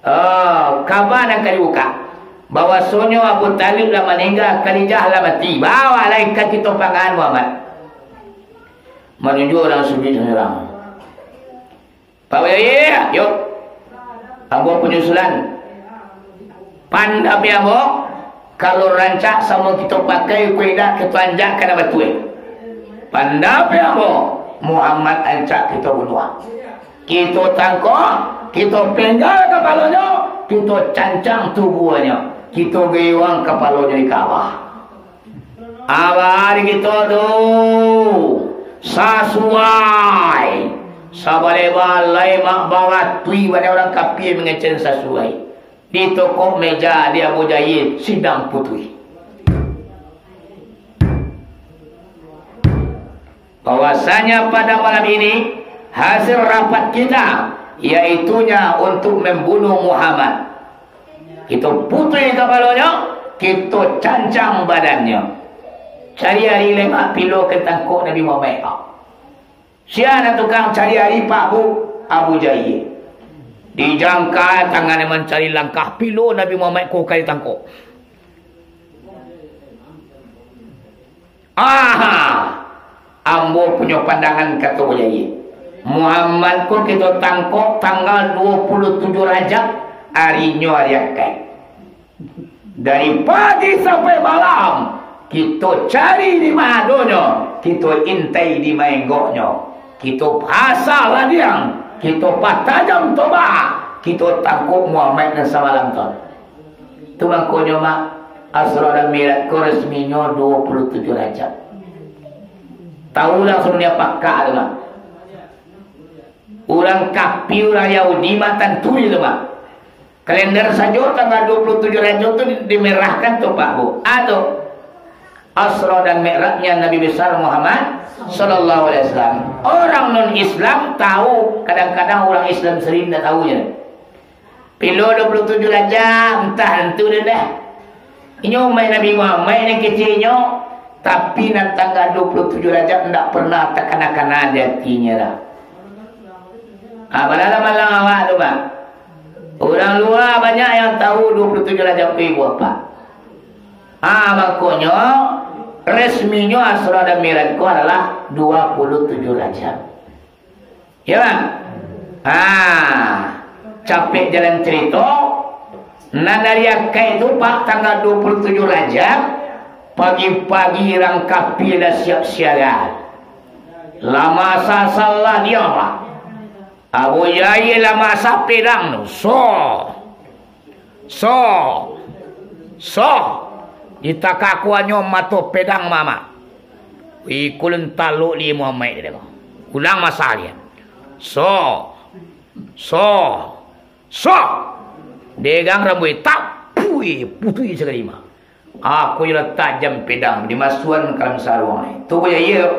ah, kaba nan ka dibuka, bahwasonyo Abu Thalib lah maningga, Khadijah lah mati. Bawa lai ka kito pangan Muhammad. Manunjuk urang sujuik surang. Pak Bujayie, yo. Ambo punyo usulan. Pandapek ambo, kalau rancak samo kito pakai, kok indak kito anjakkan nan batua. Pandapek ambo, Muhammad rancak kito bunuah. Kito tangkok, kito penggal kapalonyo, kito cancang tubuahnyo, kito gayuang kapalonyo di Ka'bah. Abah di kito tu sasuai. Sabaleh-baleh mak baratui, banyak urang kapia mangecek sasuai. Di tokok meja di Abu Jahil sidang putuih. Bahwasanya pada malam ini, hasil rapat kita, yaitunya untuk membunuh Muhammad. Kito putuih kapalonyo, kito cancang badannyo. Cari ari lemak pilo ka tangkok Nabi Muhammad ko. Sia nan tukang cari ari, Pak Bu? Abu Jahil. Dijangka tangan mancari langkah, pilo Nabi Muhammad ko ka ditangkok. Aha! Ambo punyo pandangan, kato Abu Jahil. Muhammad ko kito tangkok tanggal duo puluah tujuah Rajab, arinyo ari Akaik. Dari pagi sampai malam, kito cari di ma adonyo, kito intai di ma enggoknyo, kito pasah ladiang, kito patajam tombak, kito tangkok Muhammad nan samalam tu. Tu mangkonyo, Mak, Asra dan Mi'raj ko resminyo duo puluah tujuah Rajab. Tahu langsung dia pakak tu, Mak. Urang kapia, urang Yahudi, Mak, tantui tu, Mak. Kalender sajo tanggal duo puluah tujuah Rajab tu di-, dimerahkan tu, Pak, Bu. Ado Asra dan Mi'rajnya Nabi Besar Muhammad sallallahu alaihi wasallam. Orang non-Islam tahu, kadang-kadang urang Islam sendiri indak tahu je. Pilo duo puluah tujuah Rajab, antah tantu deh dah. Inyo umaik Nabi Muhammad nan keceknyo, tapi nan tanggal duo puluah tujuah Rajab ndak pernah takana-kana di atinyo dah. Ha, balalah malang awak tu, Bang. Urang lua banyak yang tahu duo puluah tujuah Rajab tu ibu apak. Ha, mangkonyo, resminyo Asra dan Mi'raj ko adalah duo puluah tujuah Rajab. Ya, Bang? Ha, capek jalan carito, nan ari Akaik tu, Pak, tanggal duo puluah tujuah Rajab, pagi-pagi urang kapia lah siap siaga. Lah masak salah dia, Pak. Abu Jahil lah masak pedang tu. So. So, so, ditakakuannyo mato pedang Muhammad. Ikulun taluk di Muhammad dia. Ulang masak dia. So, so, so. Degang rambuik, tapui, putuih sakali mah. Aku je lah tajam pedang, dimasuan ka dalam saruang. Tu Abu Jahil tu.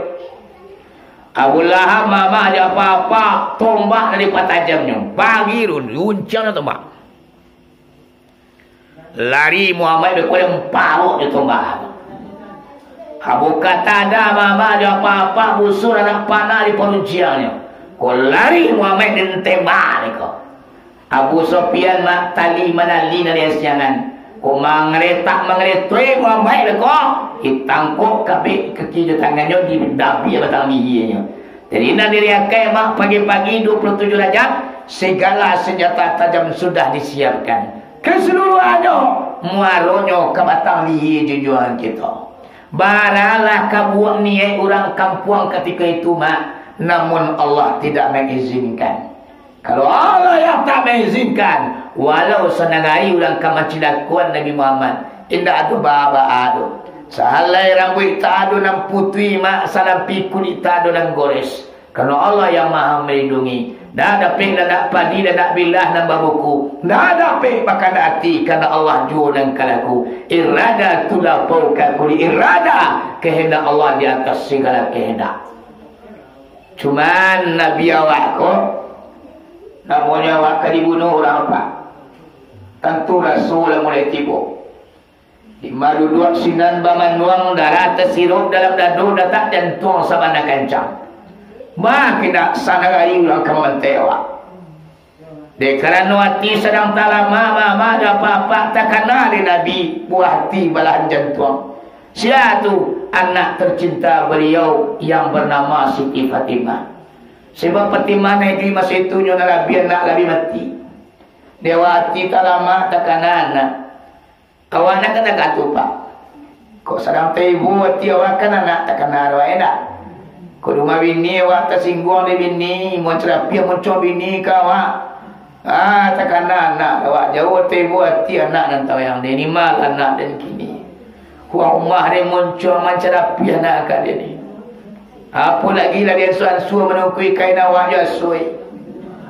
Abu Lahab, Muhammad, aja apa-apa, tombak dari patajamnyo. Bagi tu, diunciang tombak. Lari Muhammad, beko yang parok di tombak. Abu Qatadah, Muhammad, aja apa-apa, busur anak panah di parunciangnyo. Ko lari Muhammad, ditembak ko. Abu Sofyan, mak, tali manali nan di asiangan. Ko mangretak mangretoi Muhammad beko, ditangkok kabek kaki jo tangannyo, didabiak batang giginyo. Jadi, nan diriakai mak pagi-pagi dua puluh tujuh Rajab, segala senjata tajam sudah disiapkan. Keseluruhannyo, muaronyo ka batang lihia junjuangan kito. Baralah ka buek niaik urang kampuang katiko itu, mak, namun Allah tidak mengizinkan. Kalau Allah yang tak mengizinkan, walau sanagari urang ka mancilakoan Nabi Muhammad, indak ado baa-baa doh. Sahalai rambuik tak ado nan putuih, mak, salampi kulik tak ado nan gores. Karano Allah yang Maha Melindungi. Ndak dapek landak padi, landak bilah nan babuku. Ndak dapek bakandak ati, karano Allah juo nan kalaku. Irada tulapau ka kulik irada. Kehendak Allah di atas segala kehendak. Cuman Nabi awak ko, namonyo awak ka dibunuh urang apak, tantu raso lah mulai tibo. Dima duduak sinan bamanuang, darah tasirok dalam dado, datak jantuang sabana kancang. Mah kini sanagari urang ka mambantai awak. Dek karano ati sadang talama, mama, ado apak-apak takana dek Nabi, buah ati balahan jantuang. Sia tu? Anak tercinta beliau yang bernama Siti Fatimah. Sebab Fatimah nan iduik maso itu nyo nan labiah anak labiah mati. Dek awak ati talama takana anak. Awak nan ka tagak tu, Pak. Kok sadang taibo ati awak kan anak takana awak, indak? Kok di rumah bini awak tasingguang dek bini, mancarapiah muncuang bini ka awak. Ah, takana anak awak, jauah taibo ati anak nan tawayang dek ni, malah anak den kini. Kuang rumah den muncuang mancarapiah anak ka den ni. Apo lagi lah di ansua-ansua manungkui kain awak jo asuih.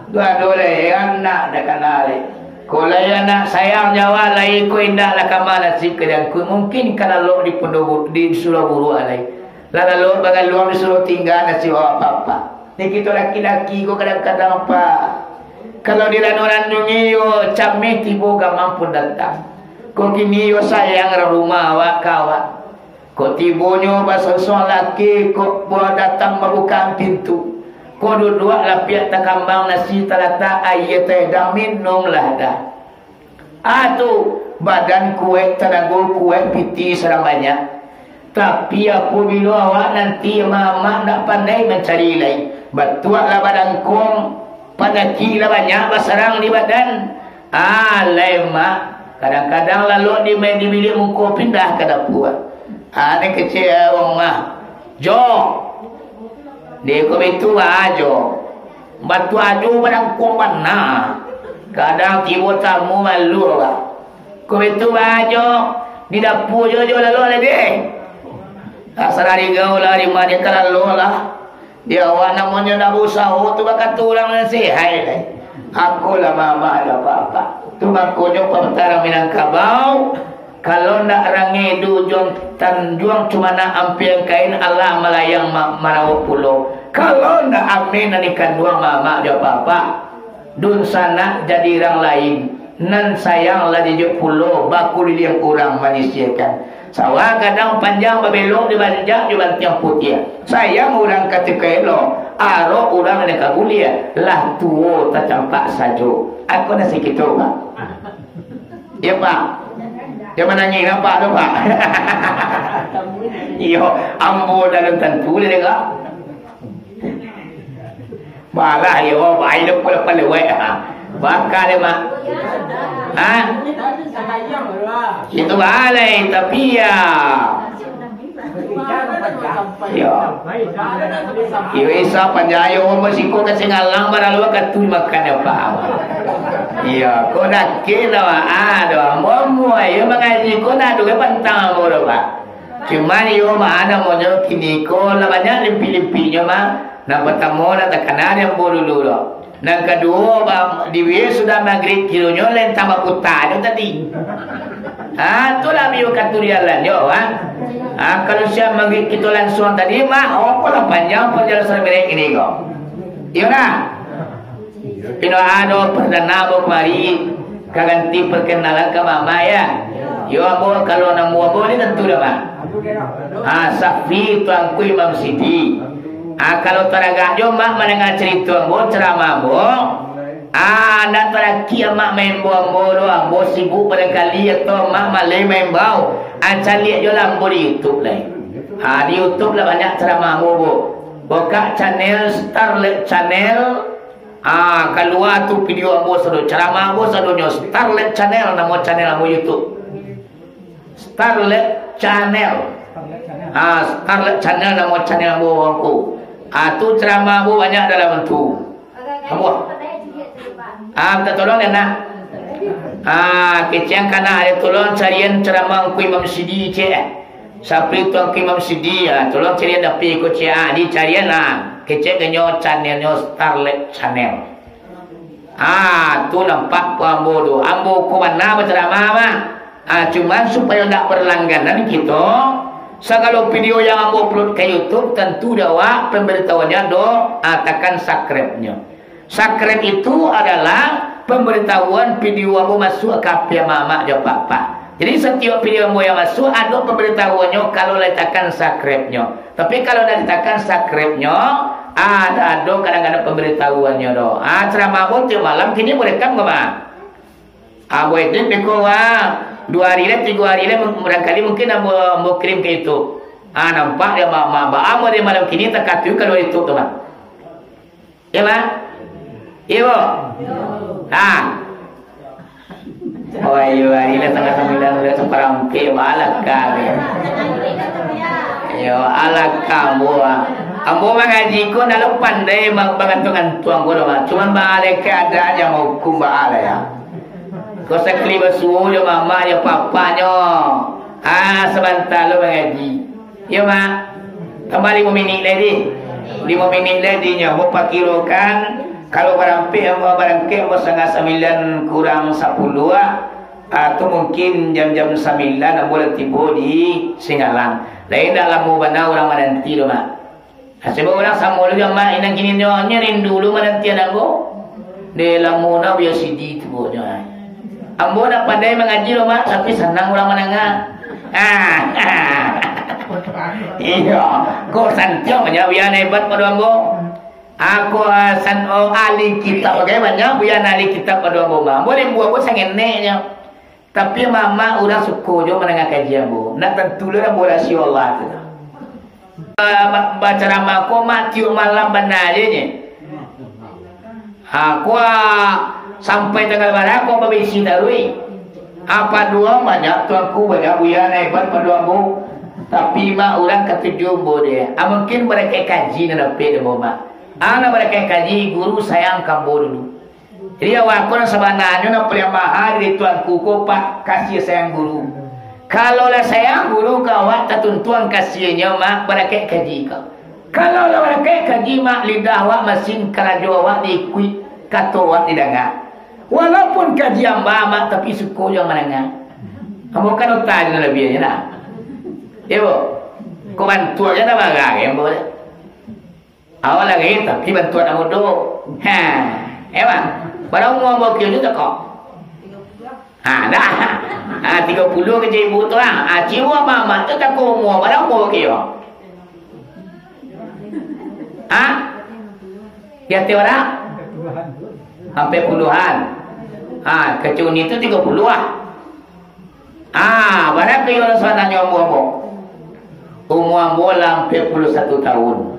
Tu ado lai anak dah kana lai. Ko lai anak sayang nyawa lai ko indak lah kama nasib ka diangkut. Mungkin ka lalok di pondok bu-, di surau buruak lai. Lah lalok bagaluang disuruah tingga nasib awak papa. Ni kito laki-laki ko kadang-kadang apa. Kalau diranu-ranungi yo cameh tibo gamang pun datang. Ko kini yo sayang urang rumah awak ka awak. Kok tibonyo basosok laki, kok buah datang mabukaan pintu. Kok duduak lapiak takambang nasi talatak aia taedang minumlah dah. Ah tu, badan kuaik, tanago kuaik, pitih sadang banyak. Tapi apabilo awak nanti mamak ndak pandai mancari lai, batuaklah badangkong, panyakik lah banyak basarang di badan. Ah, lai mak, kadang-kadang lalok di mai di bilik muko pindah ka dapua. Ah, ni kecek urang mah. Jo. Di ko bitu ajo. Batu ajo badangkong bana. Kadang tibo tamu malu lah. Ko bitu ajo. Di dapua jo, jo lalok lai deh. Asal ari gaul lah, di ma dia ka lalok lah. Di awak namonyo ndak bausaho tu bakatu urang nan sehat lai. Aku lah mamak lah papa. Tu makonyo pamantang Minangkabau, kalau ndak rangeh dujuang tanjuang cuma nak ampiang kain, alah malayang ma-, marawok pulo. Kalau ndak amin nan dikanduang mamak jo papa. Dunsanak jadi urang lain, nan sayang lah dijok pulo, bakuliliang urang manyisiakan. Sawah gadang panjang babelok dibanjak jo bantiang putiah. Sayang urang ka tikaelo, arok urang nan ka buliah, lah tuo tacampak sajo. Ako nasi kito, Pak. Ya, Pak. Jan manangih, nampak tu, Pak. Iyo, ambo dalam tantu dia, Kak. Malah iyo, baik lah pula paluai. Ha. Baka dia, Mak. Ha? Itu balai, tapi ya. Ya. Iyo, Isa panjayo, masiko ka Singalang, baralu ka tu makan apa. Iyo, kau nak kena, ah, doh, ambo, ambo, iyo, mangaji, kau nak duit pantang, ambo, doh, Pak. Cuman iyo mah namonyo kiniko lah banyak limpik-limpiknyo mah. Nan partamo lah takana di ambo dulu lo. Nan kaduo, ba-, diwie sudah magrib kironyo lentang baputanyo tadi. Ha, tu lah biu katurialan yo, ha. Ha, kalau siap magrib kito lansuang tadi mah, oh, apolah panjang parjalanan sampai kini ko. Iyo nah. Pino ado pardana ambo kamari, ka ganti parkenalan ka mama, ya. Yo, ambo, kalau namo ambo ni tantu dah, Mak. Ah, Safi Tuanku Imam Siti. Ah, kalau taragak jo Mak mandanga carito ambo, caramah ambo. Ah, ndak tarakia Mak maimbau ambo doh, ambo sibuk barangkali atau Mak maleh maimbau. Ah, caliak jo lah ambo di YouTube lai. Ah, di YouTube lah banyak caramah ambo, Bu. Bukak channel Starlet Channel. Ah, kalua tu video ambo sado, ceramah ambo sadonyo, Starlet Channel namo channel ambo YouTube. Starlet Channel. Ah, Starlet Channel namo channel ambo ko. Ah, tu ceramah ambo banyak dalam tu. Ambo. Ah, minta tolong dek nak. Ah, kecek ang ka nak, ado tolong carian ceramah Ungku Imam Sidi, cek. Sapri tu Ungku Imam Sidi, ah, tolong carian dapek ko, cek. Ah, dicarian lah. Kecek ka nyo channelnyo Starlet Channel. Ah, tu nampak ko ambo tu. Ambo ko bana baceramah mah. Ah, cuman supayo ndak berlangganan kito, sagalo video yang ambo upload ka YouTube, tantu dek awak pemberitahuannya do, ah, takan subscribe-nyo. Subscribe itu adalah pemberitahuan video ambo masuk ka H P amak-amak jo apak-apak. Jadi, satiok video ambo yang masuk, ado pemberitahuannyo kalau lah ditakan subscribe-nyo. Tapi, kalau ndak ditakan subscribe-nyo, ah, ndak ado kadang-kadang pemberitahuannyo do. Ah, ceramah ambo tiok malam, kini ambo rekam ko mah. Ambo edit beko, wah. Duo hari lai, tigo hari lai, barangkali mungkin ambo, ambo kirim ka YouTube. Ah, nampak dek amak-amak, baa ambo di malam kini takatuih ka luar YouTube tu, mah. Iyo, Mak? Iyo, Bo? Ha. Oh, iyo, hari lah tangah sambilan, udah saparampek, baa lah kami. Iyo, alah ka ambo, ah. Ambo mangaji ko ndak lo pandai ma-, bagantuang-gantuang ko doh, Mak. Cuman baa lai keadaan yang mahukum, baa lah, ya. Ko sakali basuo jo mamak jo papanyo. Ah, sabanta lo mangaji. Iyo, Mak. Tambah limo minik lai, di. Limo minik lai, di nyo. Ambo pakirokan, kalau barampek ambo, barangkek ambo satangah sambilan kurang sapuluah, ah, atau mungkin jam-jam sambilan ambo lah tibo di Singalang. Lai ndak lamo bana urang mananti tu, Mak. Ah, cubo urang samo lo jo, Mak, inang kini nyo, nyo rindu lo manantian ambo. Dek lamo na Buya Sidi tu, Bo, nyo, ai. Ambo ndak pandai mangaji lo, Mak, tapi sanang urang mandanga. Ah, iyo, kok santiang banyak Buya nan hebat pado ambo. Aku, ah, san-, oh, ahli kitab, bagai banyak Buya nan ahli kitab pado ambo, Mak. Ambo limbuang ambo sangeneknyo. Tapi, Mak, Mak, urang suko jo mandanga kaji ambo. Ndak tantu lo ambo rasio Allah tu. Ba-, ba-, bacaramah ko, Mak, tiok malam bana je nyo. Ha, ko, sampai tanggal bara ko babisi taruih. Apa doa banyak tuanku, banyak Buya nan hebat pado ambo. Tapi, Mak, urang katuju ambo deh. Ah, mungkin barakaik kaji nan dapek dek ambo, Mak. Ah, nan barakaik kaji, guru sayang ka ambo dulu. Jadi, awak ko nan sabananyo nan paliang maha dari tuanku ko, Pak, kasih sayang guru. Kalau lah sayang guru ka awak, tatuntuang kasihnyo, Mak, barakaik kaji ko. Kalau lah barakaik kaji, Mak, lidah awak masin, karajo awak diikuik, kato awak didanga. Walaupun kaji amba, Mak, tapi suko jo mandanga. Ambo kan utak je labiahnyo, nah. Iyo, Bo? Ko bantuak je lah barang, ambo je. Awak lagi, tapi bantuan ambo tu. Ha, emang. Bara umua ambo kini tu kok? Ha, dah. Ha, tigo puluah kecek ibu tu lah. Ha, ciwa mamak tu tako umua. Bara umua kini? Ha? Di ateh bara? Ampek puluahan. Ha, kecek uni tu tigo puluah lah. Ah, bara kini urang sabananyo umua ambo? Umua ambo lah ampek puluah satu tahun.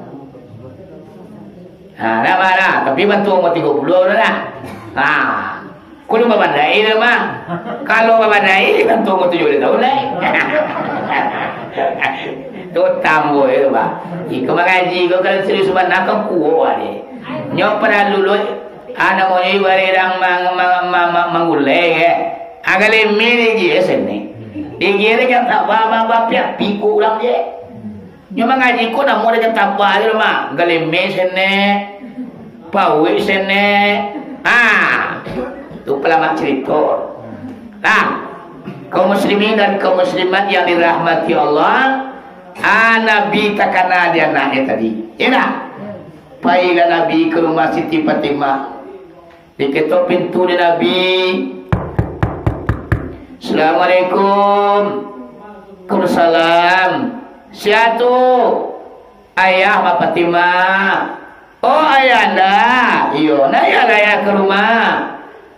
Ah, dah bara, tapi bantuak umua tigo puluah lah. Ah, kudu babandai tu, mah. Kalau babandai, bantuak umua tujuah puluah tahun lai. Tu tambah itu, bah. Iko mangaji, ko kalau serius bana kan kuo ade. Nyo paralu lo, ah, namonyo ibarat urang mang-, mang-, mang-, mang-, manggulai, eh. Agak lemeh dek J S ni. Dek J S kan tak ba-, ba-, ba-, piak piko urang je. Nyo mangaji ko namo dek kan tak ba je mah. Agak lemeh sene. Pawik sene. Ha. Tu palamak cerita. Nah, kaum muslimin dan kaum muslimat yang dirahmati Allah, ah, Nabi takana di anaknyo tadi. Iyo ndak? Pailah Nabi ka rumah Siti Fatimah. Diketok pintu dek Nabi. "Assalamualaikum." "Waalaikumsalam." "Sia tu?" "Ayah, Mak Fatimah." "Oh, ayah anda?" "Iyo." "Naiaklah ayah ka rumah."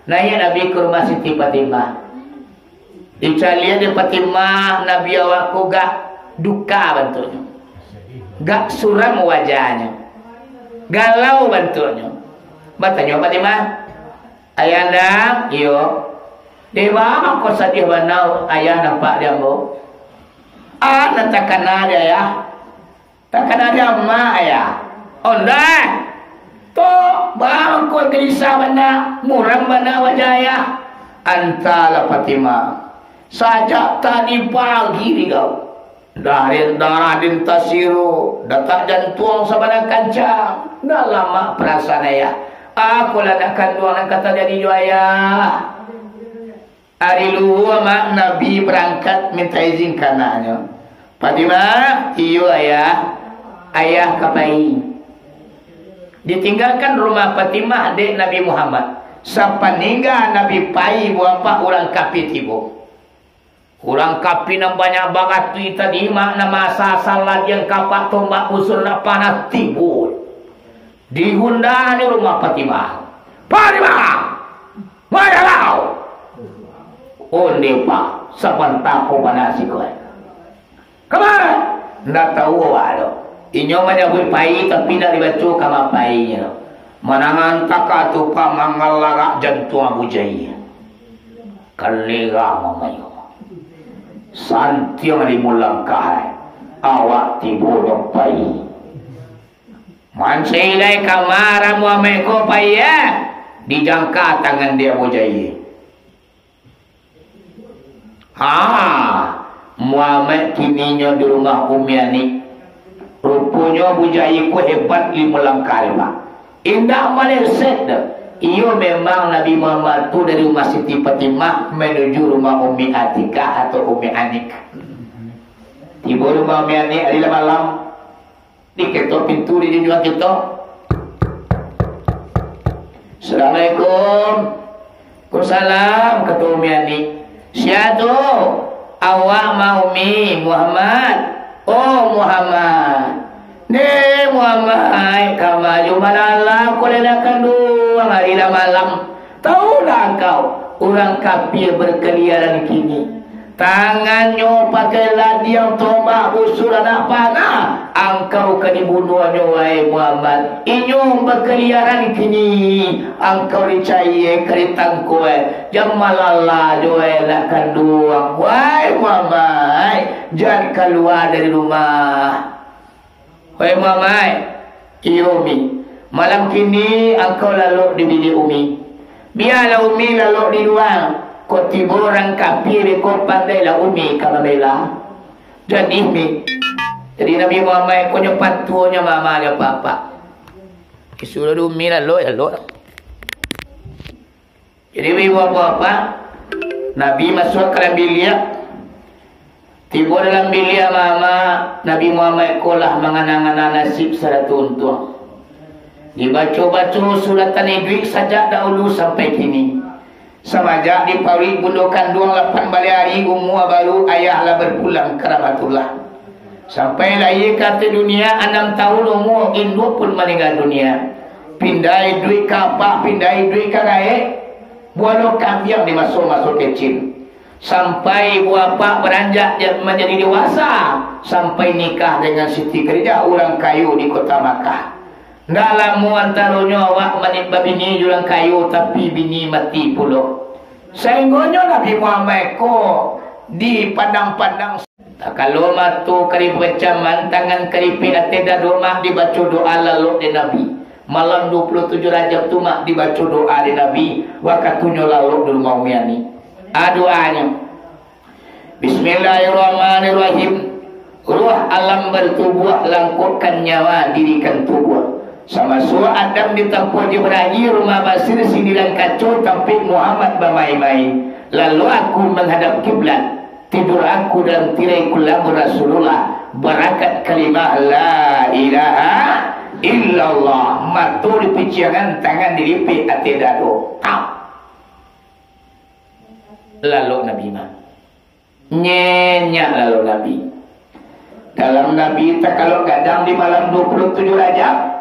Naiak Nabi ka rumah Siti Fatimah. Dicaliak dek Fatimah, Nabi awak ko gak duka bantuaknyo. Gak suram wajahnyo. Galau bantuaknyo. Batanyo Fatimah, "Ayahanda, iyo. Dek baa mangko sadiah bana ayah nampak di ambo?" "Ah, nan takana di ayah. Takana di amak, ayah." "Ondeh. Tok, baa mangko galisah bana, muram bana wajah ayah?" "Antahlah, Fatimah. Sajak tadi pagi di kau. Darah, darah di tasiro, datak jantuang sabana kancang. Ndak lamak parasaan ayah. Akolah anak kanduang nan ka tajadi jo ayah." Ari luhua mak Nabi barangkat minta izin ka anaknyo. "Fatimah, iyo ayah, ayah ka pai." Ditinggakan rumah Fatimah dek Nabi Muhammad. Sapaningga Nabi pai, bapak urang kapia tibo. Urang kapia nan banyak baratuih tadi, mak, nan maasa-asa ladiang kapak tombak busur nan panah tibo. Digundahnyo rumah Fatimah. "Fatimah! Maya kau?" "Ondeh, Pak, sabanta ko bana siko." "Kama?" "Ndak tahu awak doh. Inyo manyabuik pai, tapi ndak dibaco kama painyo. Manangan taka tu, Pak, mangalarak jantuang Abu Jahil. Kalera mamayo. Santiang limo langkah, awak tibo nyo pai. Mancilai kama Muhammad ko pai, eh, dijangka tangan dek Abu Jahil." Ha, Muhammad kininyo di rumah Umi Anik. Ruponyo Abu Jahil ko hebat, limo langkah, Pak. Indak maleset doh. Iyo, memang Nabi Muhammad tu dari rumah Siti Fatimah manuju rumah Umi Atikah atau Umi Anik. Tibo rumah Umi Anik ari lah malam. Diketok pintu di junjuang ketok. "Assalamualaikum." "Waalaikumsalam," kato Umi Anik. "Sia tu?" "Awak, ma Umi, Muhammad." "Oh, Muhammad. Deh, Muhammad, kama jo malala ko lai nak kanduang, ari lah malam. Tahulah angkau, urang kapia bakaliaran kini. Tangannyo pakai ladiang tombak busur anak panah, angkau ka dibunuahnyo, wahai Muhammad. Inyo bakaliaran kini, angkau dicayie ka ditangkok, jan malala jo anak kanduang. Wahai Muhammad, jan kalua dari rumah." "Wahai Muhammad." "Iyo, Umi." "Malam kini angkau lalok di biliak Umi. Bialah Umi lalok di lua. Kok tibo urang kapia beko, pandailah Umi ka mambela." "Jadi, Mi." Jadi Nabi Muhammad ko nyo patuahnyo mama jo papa. Disuruah dek Umi lalok, lalok. Jadi, ibu bapak-bapak, Nabi masuak ka dalam biliak. Tibo dalam biliak mama, Nabi Muhammad ko lah mangana-ngana nasib sarato untuang. Dibaco-baco suratan iduik sajak dahulu sampai kini. Samajak diparuik bundo kanduang lapan baleh ari umua baru, ayah lah bapulang ka rahmatullah. Sampai lahia ka ateh dunia, anam tahun umua, induak pun maningga dunia. Pindah iduik ka apak, pindah iduik ka gaek. Buah lo kambiang di maso-maso kecil. Sampai buah apak baranjak ja-, manjadi dewasa, sampai nikah dengan Siti Khadijah, urang kayo di kota Makkah. Ndak lamo antaronyo awak mani-, babini jo urang kayo, tapi bini mati pulo. Sainggonyo Nabi Muhammad ko dipandang-pandang. Takalo mato ka dipacaman, tangan ka dipek ateh dado, mak, dibaco doa lalok dek Nabi. Malam dua puluh tujuh Rajab tu, mak, dibaco doa dek Nabi, wakatunyo lalok di rumah Umi Ani. A doanyo. Bismillahirrahmanirrahim. Ruh alam bertubuh, langkokkan nyawa, dirikan tubuh. Samaso Adam ditampuah Jibril, rumah Basir sindiran kaco, tampek Muhammad bamain-main. Lalu aku menghadap kiblat, tidur aku dalam tirai kulambun Rasulullah, barakat kalimah la ilaha illallah, mato dipiciangan, tangan dilipek ateh dado. Tap. Lalok Nabi mah. Nyenyak lalok Nabi. Dalam Nabi takalok gadang di malam dua puluh tujuh Rajab,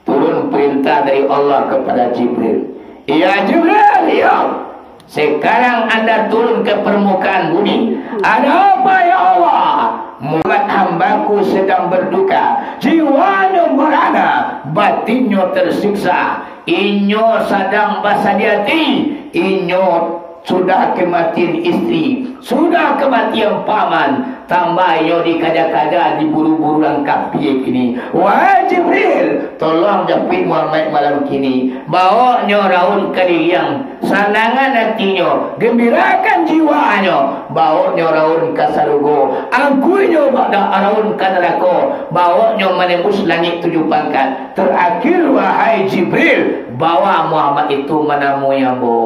turun perintah dari Allah kepada Jibril. "Ya Jibril, ya, sekarang anda turun ke permukaan bumi." "Ada apa, ya Allah?" "Muhammad hambaku sedang berduka, jiwanyo merana." batinnyo tersiksa, inyo sadang basadiah ati, inyo sudah kematian istri, sudah kematian paman, tambah inyo dikaja-kaja, diburu-buru urang kapia kini. Wahai Jibril, tolong japuik Muhammad malam kini, bawoknyo raun kaliliang, sanangan atinyo, gembirakan jiwanyo, bawoknyo raun ka sarugo, angkuinyo bak raun ka narako, bawoknyo manembus langik tujuah pangka. Terakhir, wahai Jibril, bawa Muhammad itu manamui ambo.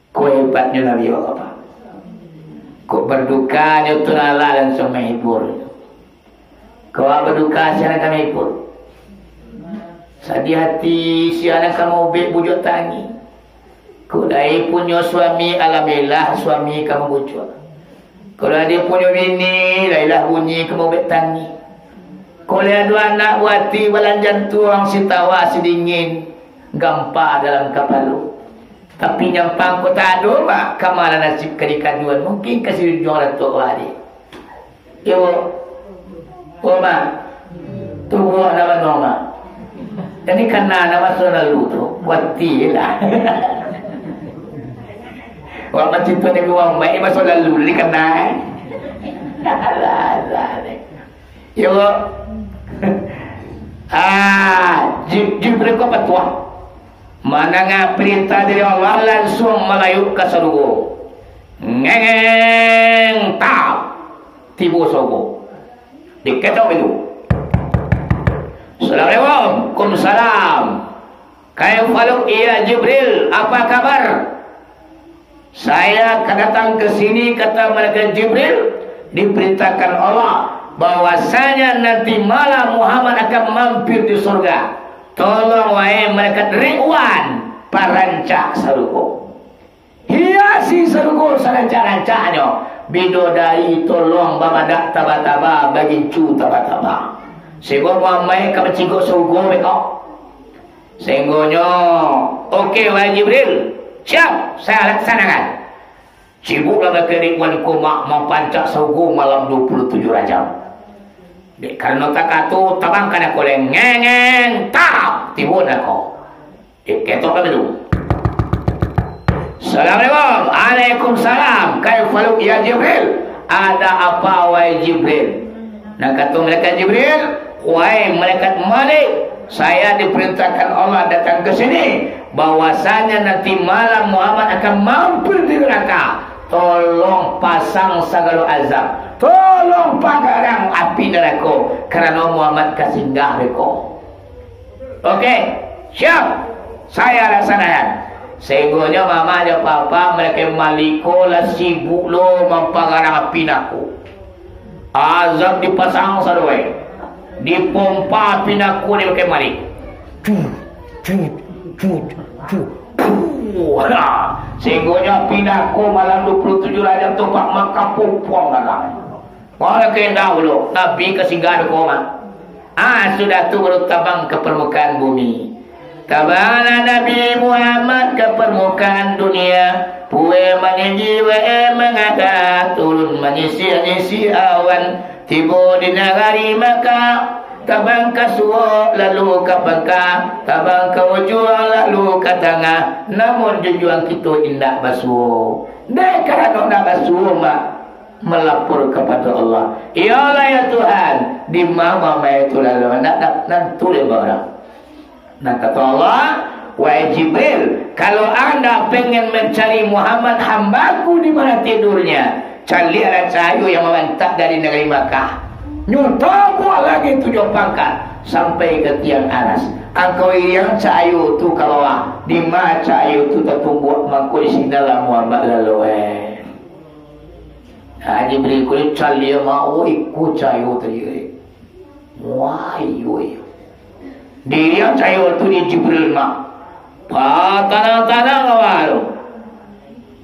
Ko hebatnyo Nabi Allah, Pak. Kok badukanyo tu, Allah langsuang mahibur. Kok baduka, sia nan ka mahibur. Sadiah ati, sia nan ka maubek bujuak tangih. Kok lai punyo suami, alhamdulillah, suami ka mambujuak. Kok lai punyo bini, lailah bunyi ka maubek tangih. Kok lai ado anak buati, balan jantuang, sitawa, sidingin, gampa dalam kapalo. Tapi nyampang ko tak ado, Mak, ka ma lah nasib ka dikaduan, mungkin ka si Junjuang Datuak Wali. Iyo, Mak. Tubuah nama no, Mak. Jadi kana nama maso lalu tu, buati lah. Wak macam tu ni, buang baik maso lalu, jadi kana, eh. Alah, alah, deh. Iyo, Mak. Ah, Ji-, Jibril ko patuah. Mandanga parintah dari Allah, lansuang malayuak ka sarugo. Ngengeng, tap. Tibo sarugo. Diketok pintu. Assalamualaikum. Waalaikumsalam. Kaifahal, ya Jibril, apa kabar? Saya ka datang ke sini, kata malaikat Jibril, diperintahkan Allah bahwasanya nanti malam Muhammad akan mampir di surga. Tolong, wahai malaikat Ridwan, parancak sarugo. Hiasi sarugo sarancak-rancaknyo. Bidodari tolong bamadak taba-taba, bagincu taba-taba. Sehinggo Muhammad ka mancigok sarugo beko. Sehinggonyo, oke, wahai Jibril, siap, saya laksanakan. Sibuklah bakeh Ridwan ko, Mak, mampancak sarugo malam dua puluh tujuh Rajab. Dek karano takato, tabangkan ako lai, ngengeng, tap, tibo nako. Dek ketok lah tu. Assalamualaikum. Waalaikumsalam. Kaifahal, ya Jibril? Ada apa, wahai Jibril? Nah, kato malaikat Jibril, "Wahai malaikat Malik, saya diperintahkan Allah datang ke sini, bahwasanya nanti malam Muhammad akan mampir di neraka. Tolong pasang sagalo azab. Tolong pagarang api nerako, karano Muhammad ka singgah beko." Oke, siap. Saya laksanakan. Sehinggonyo mama jo papa malaikat Malik ko lah sibuk lo mampagarang api nako. Azab dipasang sadoe. Dipompa api nako di malaikat Malik. Cut, cut, cut, cut. Puh. Sehinggonyo api nako malam dua puluh tujuh Rajab tu, Pak, maka pupuang garang. Mano kahandak pulo, Nabi ka singgah di koma. Ah, sudah tu baru tabang ka parmukaan bumi. Tabanglah Nabi Muhammad ka parmukaan dunia. Pueh maninggi, waeh mangada, turun manyisik-nyisik awan. Tibo di nagari Makkah, tabang ka suok lalu ka pangka, tabang ka ujuang lalu ka tangah. Namun junjuang kito indak basuo. Dek karano indak basuo, Mak, malapor kapado Allah. Ya Allah, ya Tuhan, di ma Muhammad tu lalu? Nak, nak, nantu dek urang. Nah, kato Allah, "Wahai Jibril, kalau anda pengen mencari Muhammad hamba-Ku di mana tidurnya, caliaklah cahayo yang mamantak dari negeri Makkah. Nyo tabuak langik tujuah pangka sampai ka tiang aras. Angkau iriang cahayo tu ka bawah, di ma cahayo tu tatumbuak, mangko di sinanlah Muhammad lalu." Eh. Nah, Jibril ko caliak, Mak, oi, ko cahayo tadi, eh. Wah, iyo, iyo. Diriang cahayo tu di Jibril, Mak. Patanang-tanang awak tu.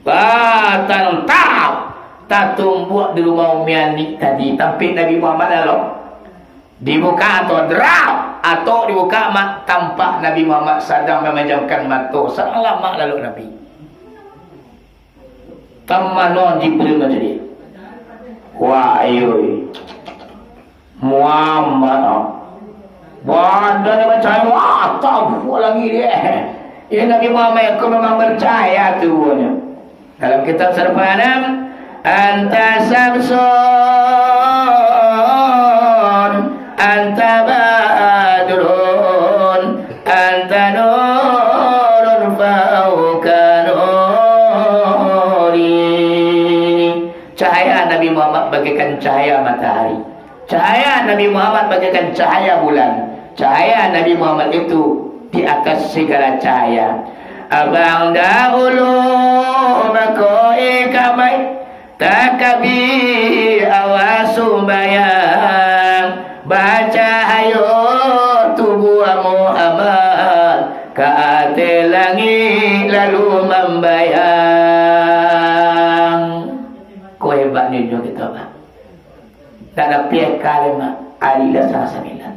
Patanang, tap. Tatumbuak di rumah Umi Anik tadi, tampek Nabi Muhammad lalu. Dibuka atau drap, atau dibuka, Mak, tampak Nabi Muhammad sadang mamajamkan mato. Sadang lamak lalu Nabi. Tamano Jibril manjadi. Wah, iyo. Muhammad, ah. Badan bacayo, wah, tabuak lagi dia. Ya, Nabi Muhammad ko memang bacayo tubuhnyo. Dalam kitab Sarfa Anam, "Anta syamsun, anta badrun, anta nurun fauqa nuri." Cahaya Nabi Muhammad bagaikan cahaya matahari. Cahaya Nabi Muhammad bagaikan cahaya bulan. Cahaya Nabi Muhammad itu di atas segala cahaya. Abang dahulu mako ikamai takabi awak sumbayang, bacahayo tubuah Muhammad ka ateh langik lalu mambayang. Ko hebatnyo inyo kito, Pak. Tak ada pihak kalimat. Alila salah sambilan.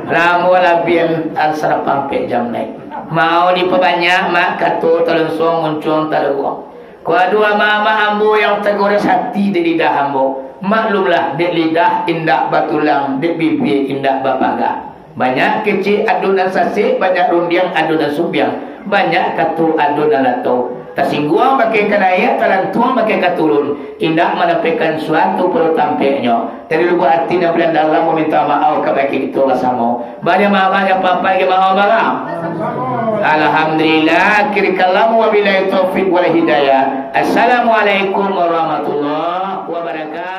Lamo labian asal pampek jam lai. Mau dipabanyak, mak, kato talunsuang muncuang taluruang. Ko ado amak-amak ambo yang tagoras hati di lidah ambo. Maklumlah, dek lidah indak batulang, dek bibia indak bapaga. Banyak kecek ado nan sasek, banyak rundiang ado nan sumbiang, banyak kato ado nan latau. Tasingguang bakeh ka naiak, talantuang bakeh ka turun, indak manampekkan suatu pado tampeknyo. Dari lubuak ati nan paliang dalam, maminta maaf kabake kito basamo. Banyak maaf, banyak papai, maaf barang. Alhamdulillah, akhir kalam, wabillahi taufik wal hidayah. Assalamualaikum warahmatullahi wabarakatuh.